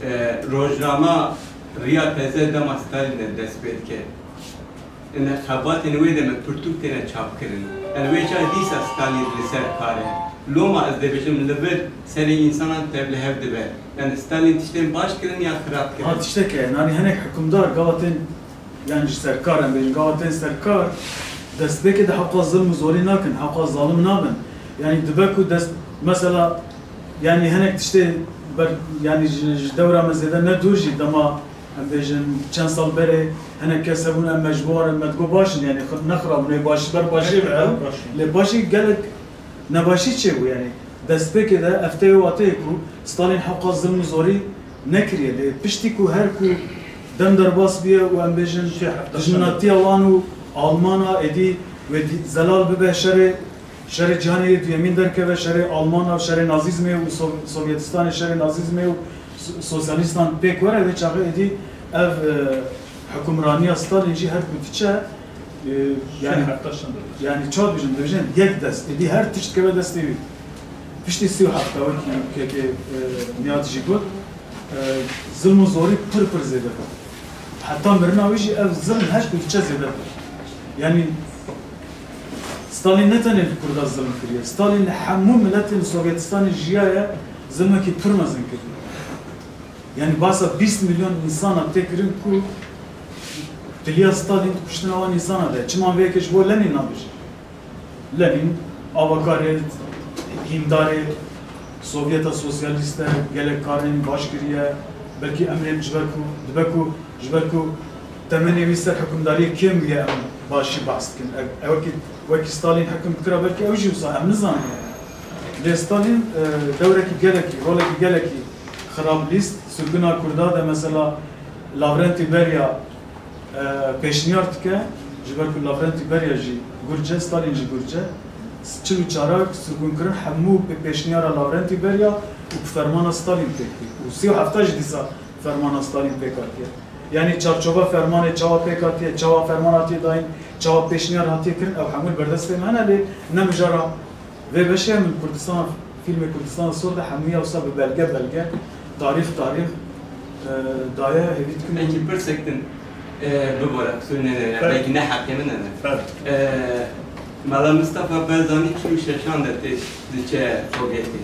E, rojnama Riya Teze dema Stalîn de dest pê dike. Ine xebatên wê demê pirtûk têne çapkirin. Ene wê çaxê dîsa Stalîn li ser kar e. Loma ez dibêjim li vir serê însanan tevlihev dibe. Yani Stalîn tiştên baş kirin ya xirab kirin? Ha, tiştek e. Yani hinek hikimdar gava tên, yani ji serkar, em bêjin gava tên serkar, destpêkê de heqa zilm û zorî nakin, heqa zalim nabin. Yani dibe ku dest, mesela, yani hinek tiştê ber, yani ji, ji dewra me zêde ne dûr jî dema, em bêjin, çend sal berê hinek kes hebûn, em me ji bo re me digot baş in, yani xi-, ne xirab in, ê baş, ber başê be ew. Baş in. Lê paşî gelek nebaşî çêbû, yani destpêkê de ev tê wê wateyê ku Stalin heqa zilm û zorî nekiriye. Lê piştî ku her ku dem derbas bûye û em bêjin dijminatiya wan û Almana êdî wê dî-, zelal bibe, şerê, şerê cîhanê yê duyemîn derkeve, şerê Almana, şerê Nazîzmê û Sov-, Sovyetistanê, şerê Nazîzmê û so-, sosyalîstan pêk were, wê çaxê êdî ev, e, hukimraniya Stalin jî her ku diçe, e, yani, yani çawa dibêjin, dibêjin yek dest, êdî her tişt dikeve destê wî. Piştî sî û heft, wekî kekê, e, Niyad jî got, e, zilm û zorî pir pir zêde bû. Heta mirina wî jî ev zilm her ku diçe zêde bû. Yani Stalin ne tenê li Kurda zilm kiriye. Stalin li hemû miletên Sovyetistanê jiyaye, zilmekî pir mezin kiriye. Yani basa bîst milyon însana tê kirin ku diliya Stalin kuştina wan însana de. Çima vê yekê ji bo Lenin nabêje? Lenin avakarê, hîndarê Sovyeta Sosyalîst e, gelek karên baş kiriye. Belkî em ê ji ber ku, dibe ku, ji ber ku temenê wî ser hikimdariyê kêm bûye, em başî behs dikin. Ev, ew wekî, wekî Stalin hikim dikira, belkî ew jî wisa em nizanin. Lê Stalin, e, dewrekî gelekî, rolekî gelekî xirab lîst. Sirguna Kurda de mesela Lavrentî Berya e, pêşniyar dike, ji ber ku Lavrentî Berya jî Gurc e, Stalin jî Gurc e, çil û çarak sirgûnkirin hemû bi pêşniyara Lavrentî Berya û bi fermana Stalin pêk tê. Û sî û hefta jî dîsa fermana Stalin pêk hatiye. Yanî çarçova fermanê çawa pêk hatiye, çawa ferman hatiye dayîn, çawa pêşniyar hatiye kirin, ew hemû li ber destê me hene, lê ne mijara Vê beşê min Kurdistan, fîlmê Kurdistan Sor de hemûya wisa bi belge belge, tarîx tarîx, e, daye, hêvî dikim. Belkî pirsek din, e, bibore, qisûr nêne, belkî ne heqê min e. E, Mela Mistefa Barzanî çil û şeşan de tê diçe Sovyetê.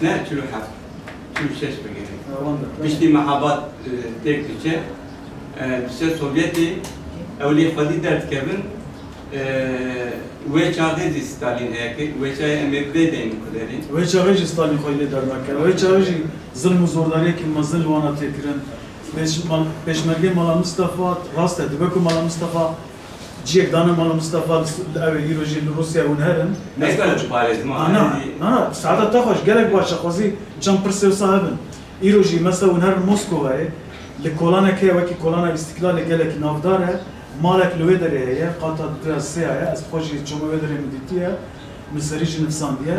Ne, çil û heft. Çil û şeş bigirin. Piştî mehabat, e, têk diçe, e, diçe Sovyetê, ew lê xwedî derdikevin, e, wê çaxê jî Stalin heye ki, wê çaxê em ê bê deynin kulerî. Wê çaxê jî Stalin xwe lê dernakir. Wê çaxê jî zilm û zordariyekî mezin li wana tê kirin. Pêş-, mal-, pêşmergê Mala Mistefa, rast e, dibe ku Mala Mistefa Ciyek dane Mala Mistefa li, li ew ê îro jî li Rûsya hûn herin. Ne Ez gar tu parêz ma. Ana, na, na, saeta te xweş, gelek baş e, xwezî çend pirsê wisa hebin. Îro jî mesela hûn herin Moskovayê, li kolanek heye wekî Kolana Îstîklalê gelekî navdar e, malek li wê derê heye, qata duya sê ya ye, ez xwe jî çoma wê derê min dîtiye, min serî jî nivsandiye.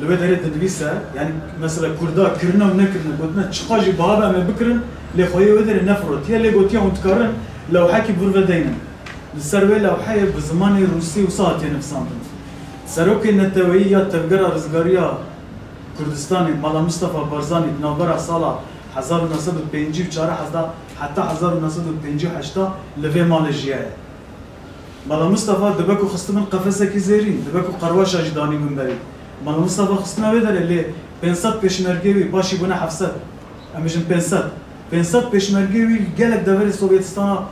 Li wê derê dinivîse, yani mesela Kurda kirine û nekirine, gotine, çiqa jî biha be em ê bikirin, lê xweyê wê derê nefirotiye, lê gotiye hûn dikarin lewhekî bi vir ve deynin. Li ser wê lewheyê bi zimanê rûsî wisa hatiye nivîsandin. Serokê neteweyî ya Tevgera Rizgariya Kurdistanê, Mala Mistefa Barzanî, di navbera sala hezar û neh sed û pêncî û çar heta hezar û neh sed û pêncî û heşt li vê malê jiyaye. Mala Mistefa dibe ku xistibin qefesekî zêrîn, dibe ku qerwaşa jî danîbin berî. Mala Mistefa xistine wê derê, lê pênc sed pêşmergê wî, paşî bûne heft sed. Em bijin pênc sed. Pênc sed pêşmergê wî li gelek deverê Sovyetistana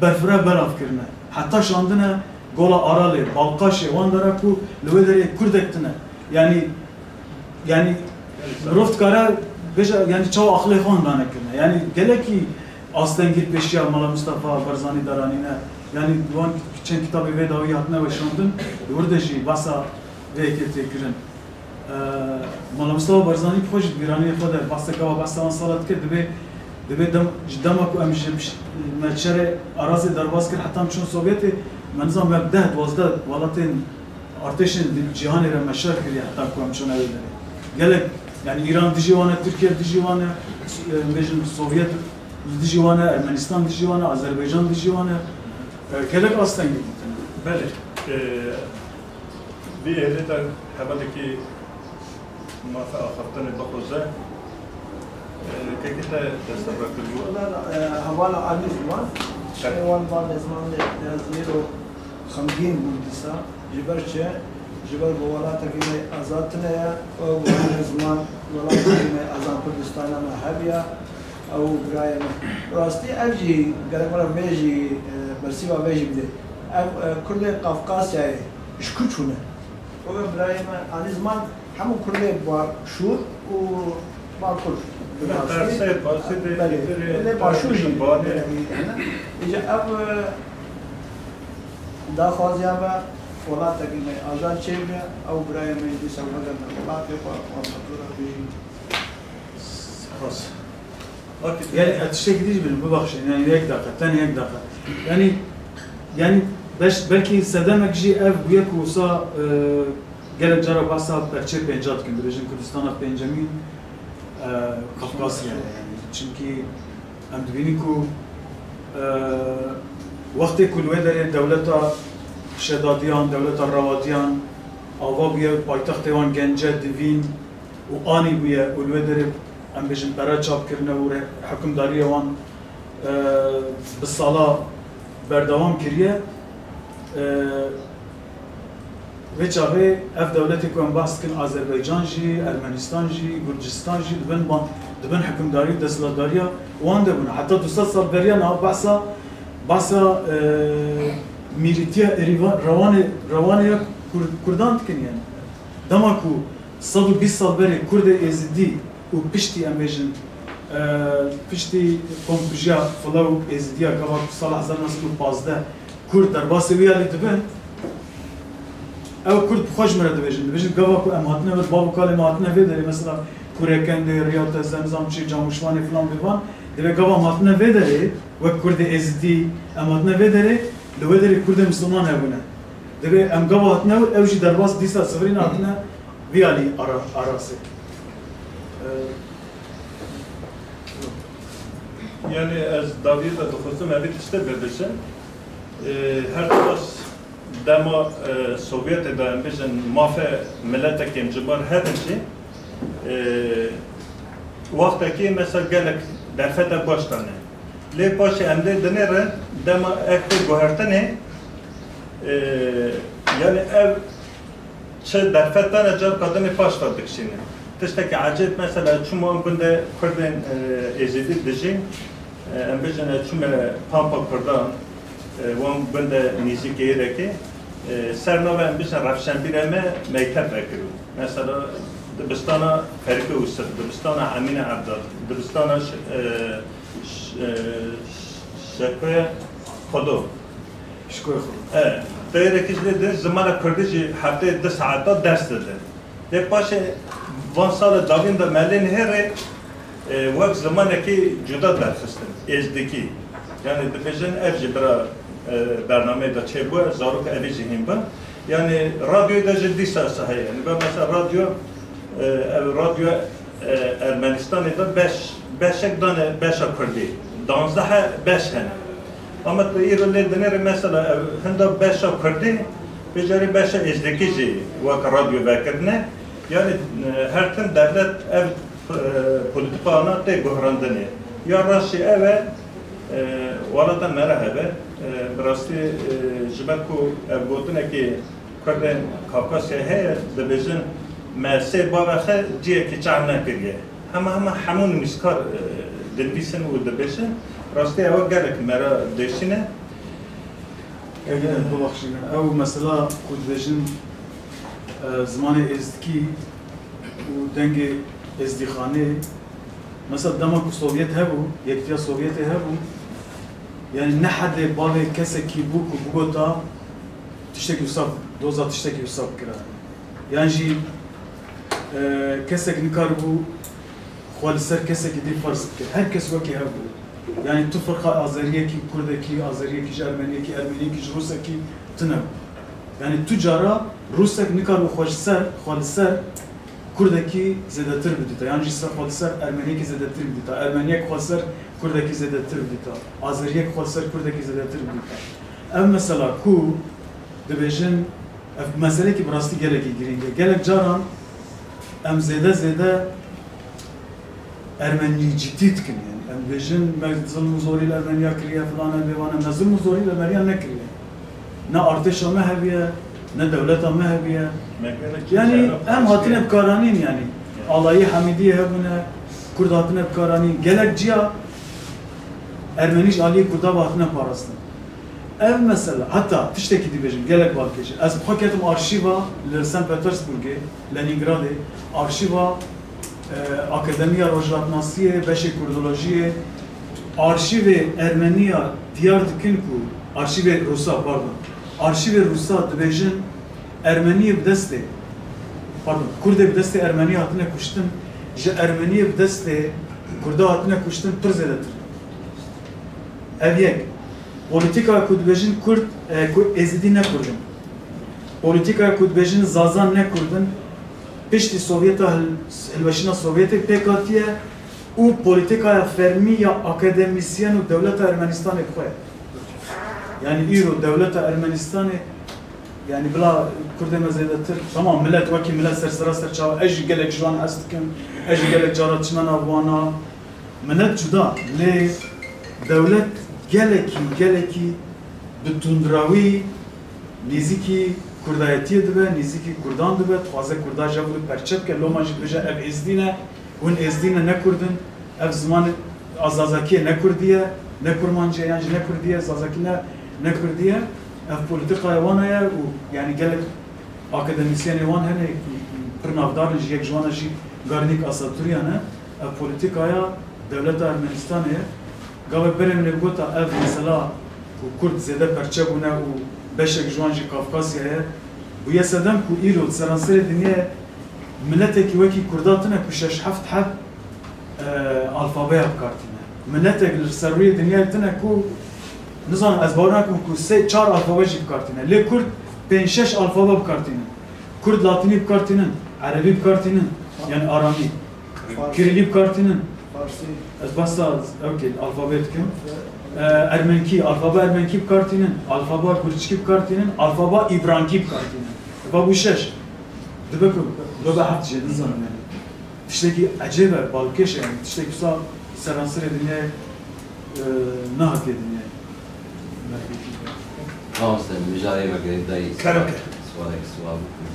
berfireh belav kirine. Heta şandine Gola Aralê, Balqaşê, wan dera ku li wê derê kurdek tine. Yanî, yanî mirov dikare bêje, yanî çawa aqilê xwe hindane kirine. Yanî gelekî astengî li pêşiya Mala Mistefa Barzanî daranîne. Yanî wan çend kitabê vê dawî hatine weşandin, li wir de jî behsa vê yekê tê kirin. Eee, Mala Mistefa Barzanî bi xwe jî di bîraniyê xwe de behsa gava behsa wan sala dike, dibê, dibê dem, ji dema ku em ji piş-, me şerê Arazê derbas kir heta em çûn Sovyetê, me nizam me deh duwazdeh welatên artêşên di cîhanê re me şer kiriye heta ku em çûne wê derê. Gelek, yani Îran dijî wan e, Tirkiye dijî wan e, s-, e, bêjin Sovyet li dijî wan e, Ermenistan dijî wan e, Azerbaycan dijî wan e. Gelek astengî dîtine. Belê. Vî êrê de hevalekî mafe axaftinê bixuze. Kekê te destevra kiribû. Hevala Elî Ziman, Şêwan Bal Ziman de ez îro xemgîn bûm dîsa. Ji ber çi? Ji ber ku welatekî me azad tune ye, ew Elî Ziman welatekî me azad Kurdistana me hebiya. Ew birayê min. Rastî ev jî gerek were vê jî bersîva vê jî bidê. Ev Kurdê Qafqasyayê ji ku çûne? Ew birayê min Elî Ziman hemû Kurdê Başûr û Bakur. Belê, Başûr jî. Îca ev daxwaziya me welatekî me azad çêbibe, ew birayê me jî dîsa wegerne welatê xwe, wan xetura bijîn. Spas. Yani ez tiştekî dî jî bilim, bibexşin, yani yek daqiqe, tenê yek daqiqe. Yani, yani beş, belkî sedemek jî ev bûye ku wisa e, gelek cara behsa pevçê pênca dikin, dibêjin Kurdistana pêncemîn e, Kafkasya ye yani. Çimkî em dibînin ku e, wextê ku li wê derê dewleta Şedadiyan, dewleta Rewadiyan ava bûye, paytextê wan Gence, Divîn, û anî bûye û li wê derê em bêjin pere çap kirine û re-, hukimdariyê wan e, bi sala berdewam kiriye. E, Vê çaxê ev dewletê ku em behs dikin, Azerbaycan jî, Ermenistan jî, Gurcistan jî dibin ban-, dibin hukimdarî û desthilatdariya wan de bûne. Heta du sed sal beriya niha behsa, behsa e, mîrîtiya Êrîvan, rewanê, rewanê ya Kur-, Kurdan dikin yani. Dema ku sed û bîst sal berê Kurdê Êzidî û piştî, em bêjin, e, piştî komkujiya File û Êzidiya gava ku sala hezar neh sed û pazdeh Kurd derbasê wî alî dibin, ew Kurd bi xwe ji me re dibêjin. Dibêjin gava ku em hatine vir, bav û kalê me hatine vê derê, mesela Kurekendê, Riya Teze, nizam çi, Camûşvanê filan bêvan, divê gava em hatine vê derê, wek Kurdê Êzidî, em hatine vê derê, li wê derê Kurdê Misilman hebûne. Divê em gava hatine wir, ew jî derbas dîsa sivirîn hatine vî alî ara-, arasê. Yanî ez dawiyê de dixwazim evî tiştê bibêjim. Her çiqas dema Sovyetê de em bêjin mafê miletekên ji bar hebin jî, wextekî mesela gelek derfete baş dane. Lê paşê em lê dinêrin dema ev tê guhertinê, e, yanî ev çi derfet dane carka dinê paş ve dikişîne. Tiştekî ecêb mesela çûma em gundê Kurdên, e, Êzidî dijîn, e, em bêjin ez çûme kampa Kurdan, e, wan gundê nêzîkê êrekê, e, ser navê em bêjin rewşenbîrê me mekteb vekirî. Mesela dibistana Ferîqê Ûsif, dibistana Emîne Evdal, dibistana ş-, e, ş-, e, ş-, Şekoyê Xwedo. Şekoyê Xwedo. E, teyrekî jî lê di zimana kurdî jî hefteyê du saeta ders didin. Lê paşê van sala dawîn de me lê nihêrê, e, wek zimanekî cuda derxistin, êzdikî. Yanî dibêjin ev jî bira, e, bernameyê de çêbû, zarok evî jî hîn bin. Yanî radyoyê de jî dîsa sa heye. Yanî mesela radyo, e, ev radyo, e, Ermenistanê de beş, beşek dane beşa kurdî. Danzdeh beş hene. Ama tu îro lê dinêrî mesela ev hinda beşa kurdî, vê carê beşa êzdekî jî wek radyo vekirine. Yanî, e, her tim dewlet ev, e, polîtîkana tê guhrandinê. Ya reşê ev e, e, welata me re hebe. E, bi rastî, e, ji ber ku ev gotinekî Kurdên Kafkasyayê heye, dibêjin me sê bavexe ciyekî çav nekiriye. Hema hema hemû nivîskar, e, dinivîsin û dibêjin. Rastî ew gelek me re dêşîne. Eger bibexşînin, ew mesela ku dibêjin, e, zimanê êzdikî û dengê êzdîxanê, mesela dema ku Sovyet hebû, Yekitiya Sovyetê hebû, yani ne hedê bavê kesekî bû ku bigota tiştekî wisa, doza tiştekî wisa bikira. Yan jî, e, kesek nikaribû xwe li ser kesekî dî ferz bike. Her kes wekî hev bû. Yanî tu firqa azeriyekî, kurdekî, azeriyekî ji ermeniyekî, ermeniyekî ji rûsekî tune bû. Yanî tu cara rûsek nikaribû xwe ji ser, xwe li ser kurdekî zêdetir bidîta. Yan jî ser xwe li ser ermeniyekî zêdetir bidîta. Ermeniyek xwe li ser kurdekî zêdetir bidîta. Azeriyek xwe li ser kurdekî zêdetir bidîta. Ev mesela ku dibêjin, ev meselekî bi rastî gelekî girîng e. Gelek caran em zêde zêde Ermenî cidî dikin. Yani em dibêjin me zilm û zorî li Ermeniya kiriye, filan e, bêvan e, me zilm û zorî li Ermeniya nekiriye. Ne artêşa me hebiye, ne dewleta me hebiye. Me gelek Yani caran em hatine bikaranîn yani. Alayî Hamîdiyê hebûne, Kurd hatine bikaranîn. Gelek ciya Ermenî ji aliyê Kurda ve hatine parastin. Ev mesela, heta tiştekî dibêjim, gelek balkêş e. Ez bi xwe ketim arşîva li St. Petersburgê, Lenîngradê, arşîva, e, Akademiya Rojnasnasiyê, beşê Kurdolojiyê, arşîvê Ermeniya diyar dikin ku, arşîvê Rûsa, pardon, arşîvê Rûsa dibêjin, Ermeniyê bi destê, pardon, Kurdê bi destê Ermeniyê hatine kuştin, ji Ermeniyê bi destê Kurda hatine kuştin pir zêdetir. Ev yek. Polîtîka ku dibêjin Kurd, e, ku Êzidî ne Kurd in. Polîtîka ku dibêjin Zazan ne Kurd in, piştî Sovyeta hil-, hilweşîna Sovyetê pêk hatiye û polîtîkaya fermî ya akademîsyen û dewleta Ermenistanê bi xwe ye. Yani îro dewleta Ermenistanê, yani bila Kurdê me zêdetir, tamam, milet wekî milet ser sera ser çawa, ez jî gelek ji wan hez dikim, ez jî gelek cara diçime nav wana, milet cuda, lê dewlet gelekî, gelekî bi tundrawî nêzîkî Kurdayetiyê dibe, nêzîkî Kurdan dibe, dixwaze Kurda ji hev re perçe bike, loma jî dibêje ev Êzdî ne, hûn Êzdî ne, ne Kurd in, ev ziman a Zazakiyê ne Kurdî ye, ne Kurmancî ye, yan jî ne Kurdî ye, Zazakî ne, ne Kurdî ye. Ev polîtîkaya wan heye û yani gelek akademîsyenê wan hene ku pir navdar in, ji yek ji wan jî Garnik Asaturyan e. Ev polîtîkaya dewleta Ermenistanê ye. Gavek berê min ê bigota ev mesela ku Kurd zêde perçe bûne û beşek ji wan jî Kafkasya ye, bûye sedem ku îro di seranserê dinyayê miletekî wekî Kurda tune ku şeş heft heb, e, alfabeya bi kar tîne. Miletek li ser rûyê dinyayê tune ku, nizanim, ez bawer nakim ku sê çar alfabe jî bi kar tîne. Lê Kurd pênc şeş alfabe bi kar tînin. Kurd Latînî bi kar tînin, Erebî bi kar tînin, yani Aramî. Farsî. Kirîlî bi kar tînin. Farsî. Ez behsa, okey, alfabe dikim. E, Ermenkî, alfabe Ermenkî bi kar tînin, alfabe Gurçikî bi kar tînin, alfabe Îbrankî bi kar tînin. Eva bû şeş. Dibe ku, dibe heft jî, nizanim yani. Tiştekî ecêb e, balkêş e, yani tiştekî wisa seranserê dinyayê, e, nehatiye dinyayê. Mamoste, mijarê me girêdayî. Kerem ke. Sualek sual bikim.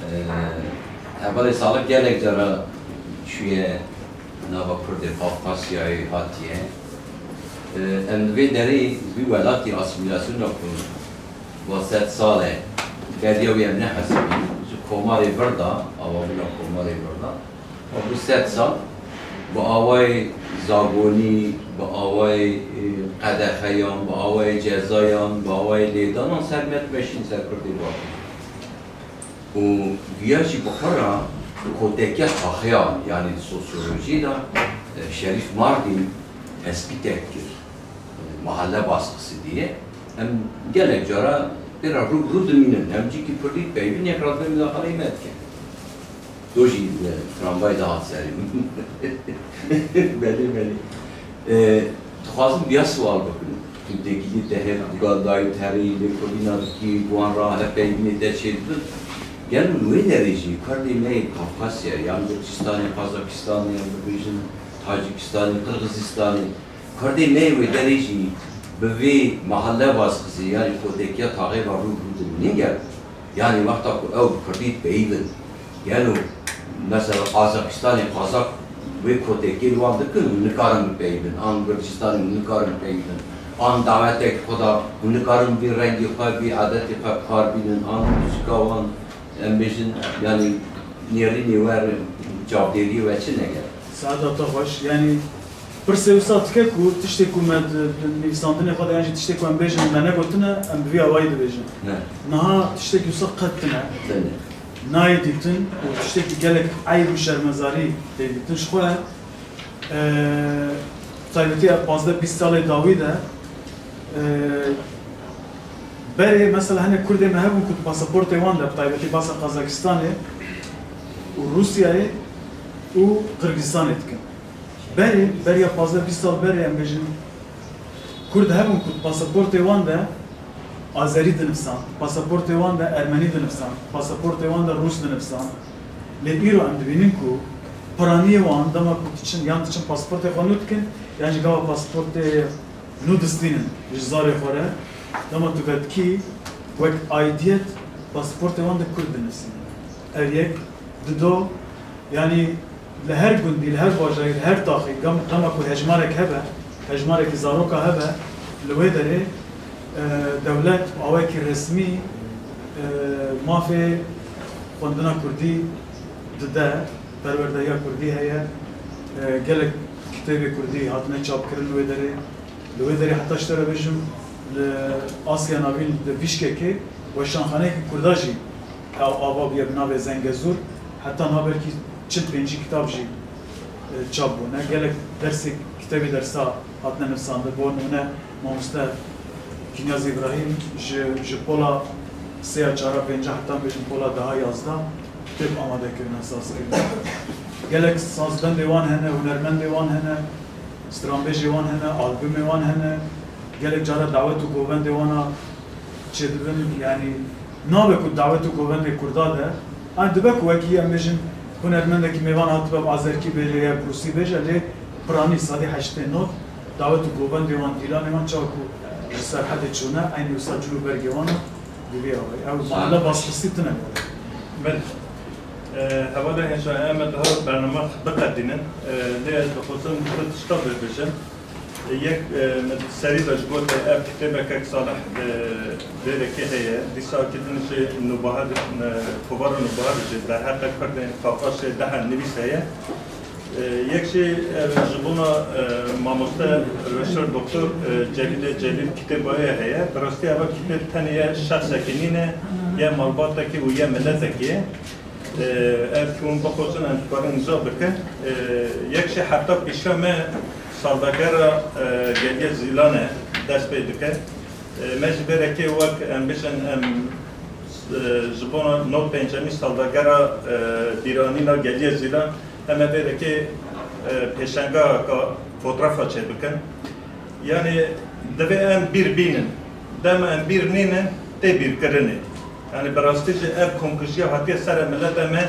Ee, hevalê Salih gelek cara çûye nava Kurdê Kafkasyayê hatiye. Ee, em li vê derê vî welatî asîmîlasyona ku va sed sal e, beriya wî em nehesibînin. Ji komarê vir de, avabûna komarê vir de, va bû sed sal, bi awayê zagonî, bi awayê, e, qedexeyan, bi awayê cezayan, bi awayê lêdanan ser me dimeşîn ser Kurdê Bakur. Û viya jî bi xwe re kotekiya taxeyan, yanî sosyolojî de, e, Şerîf Mardîn tespîtek kir. E, mahale baskısı diye. Em gelek cara pê re rû bi rû dimînin. Em cîkî Kurdî peyvîn yek re dibe mudaxaleyê me dike. Do jî, e, tramvay de hat serê min. Belê, belê. E, dixwazim viya sual bikim. Tu têkilî te heye, tu gal dayî terî, lêkolîna dikî, bi wan re hevpeyvînê te çêdibin. Gelo li wê derê jî Kurdê me yê Kafkasya, yan Gurcistanê, Qazakistanê, yan bibêjin Tacikistanê, Qirxizistanê, Kurdê me yê wê derê jî bi vê mahale baskısı, yanî kotekiya taxê ve rû bi rû dimînin gel. Yanî wexta ku ew bi Kurdî dipeyivin, gelo mesela Qazakistanê Qazak wê kotekê li wan dikin, hûn nikarin bipeyivin, an Gurcistanê hûn nikarin bipeyivin, an dawetek xwe da hûn nikarin vî rengê xwe, vî adetê xwe bi kar bînin, an muzîka wan, em bêjin, yanî nêrînê we, çavdêriyê we çi ne gel? Saeta te xweş. Yanî pirsê wisa dike ku tiştê ku me di, di nivîsandinê xwe de yan jî tiştê ku em bêjin me negotine, em bi vî awayî dibêjin. Ne. Niha tiştekî wisa qet tune. Tune. Nayê dîtin û tiştekî gelek eyb û şermezarî tê dîtin. Ji xwe, e, taybetî ev pazdeh bîst salê dawî de, e, berê mesela hinek Kurdê me hebûn ku di pasaportê wan de, bi taybetî basa Qazakistanê û Rûsyayê û Qirgizistanê dikin. Berê, beriya pazdeh bîst sal berê, em bêjin, Kurd hebûn ku pasaportê wan de Azerî dinivsan, pasaportê wan de Ermenî dinivsan, pasaportê wan de Rûs dinivsan. Lê îro em dibînin ku piraniyê wan dema ku diçin, yan diçin pasaportê xwe nû dikin, yan jî gava pasaportê nû distînin ji zarê xwe re. Dema tu vedikî wek aidiyet pasaportê wan de Kurd dinivsînin. Ev yek, dido, yanî li her gundî, li her bajarî, li her taxê, gam-, dema ku hejmarek hebe, hejmarekî zaroka hebe, li wê derê, e, dewlet awayekî resmî, e, mafê xwendina kurdî dide, perwerdehiya kurdî heye, e, gelek kitêbê kurdî hatine çapkirin li wê derê. Li wê derê heta ji te re bêjim, li Asya Navîn di Bîşkekê weşanxaneyekî kurda jî ew ava bûye bi navê Zengezûr. Heta niha belkî çil pêncî kitab jî, e, çap bûne. Gelek dersê kitêbê dersa hatine nivîsandin. Bo nimûne mamoste Kinyaz Îbrahîm ji, ji pola sê ya çara pênca heta bêjim pola deha yazda kitêb amade kirine, saz kirine. Gelek sazbendê wan hene, hunermendê wan hene, stranbêjê wan hene, albûmê wan hene. Gelek cara dawet û govendê wan a çêdibin, yanî nabe ku dawet û govendê kurda de, an dibe ku wekî em bêjin hunermendekî mêvan hatibe bi azerkî bêje ya bi rûsî bêje, lê piranî sedî heştê nod dawet û govendê wan, dîlanê wan çawa ku ji Serhedê çûne, eynî wisa cil û bergê wan a bi vî awayî. Ew mala basxistî tune bûne. Belê. E, hevalên hêja, em ê daha bernama biqedînin. E, lê ez dixwazim du tişta bibêjim. E, yek, e, min serî de ji gote ev kitêbeke Salih, e, vêrekê heye. Dîsa kitin jî Nûbahar, e, kovara Nûbahar jî derheqê Kurdên Qafqasê deha nivîs heye. E, yek jî, e, ji bona, e, mamoste Reşir Doktor, e, Celîlê Celîl kitêba wê heye. Bi rastî eva kitêb tenê ye şexsekî nîne, ye malbatekî û ye miletekî ye. E, ev ki hûn bixwazin em dikarin îmza bikin. E, yek jî hefta pêşiya me salvegera, e, Geliyê Zîlan e, dest pê dike. E, me ji vê re kê wek em bêjin em, e, ji bona nod pêncemîn salvegera, e, bîranîna Geliyê Zîlan, em ê vê re kê, e, pêşengaheka fotografa çêbikin. Yanî divê em bîr bînin. Dema em bîr nînin, tê bîrkirinê. Yanî bi rastî jî ev komkujiya hatiye serê mileta me.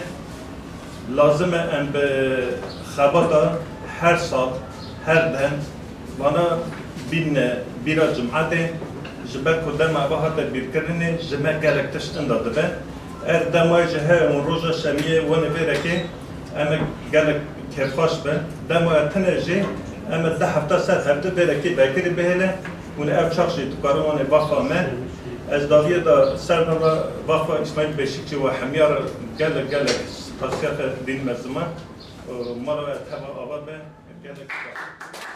Lazim e em bi xebata her sal, her dem, vana bînine bîra cimatê, ji ber ku dema eva hate bîrkirinê, ji me gelek tişt inda dibe. Ev dema jî heye û roja şemiyê wenê vê re kê, em ê gelek kêfxweş bin. Dema tune jî em ê du hefte ser hevdu vê re kê vekirî bihêle. Hûn ev çax jî dikarin wanê vaxa me. Ez dawiyê de ser nava vaxa Îsmaîl Beşîkçî we hemiya re gelek gelek spasiya xwe dînime ziman. Mala we teva ava be. Gelek spas.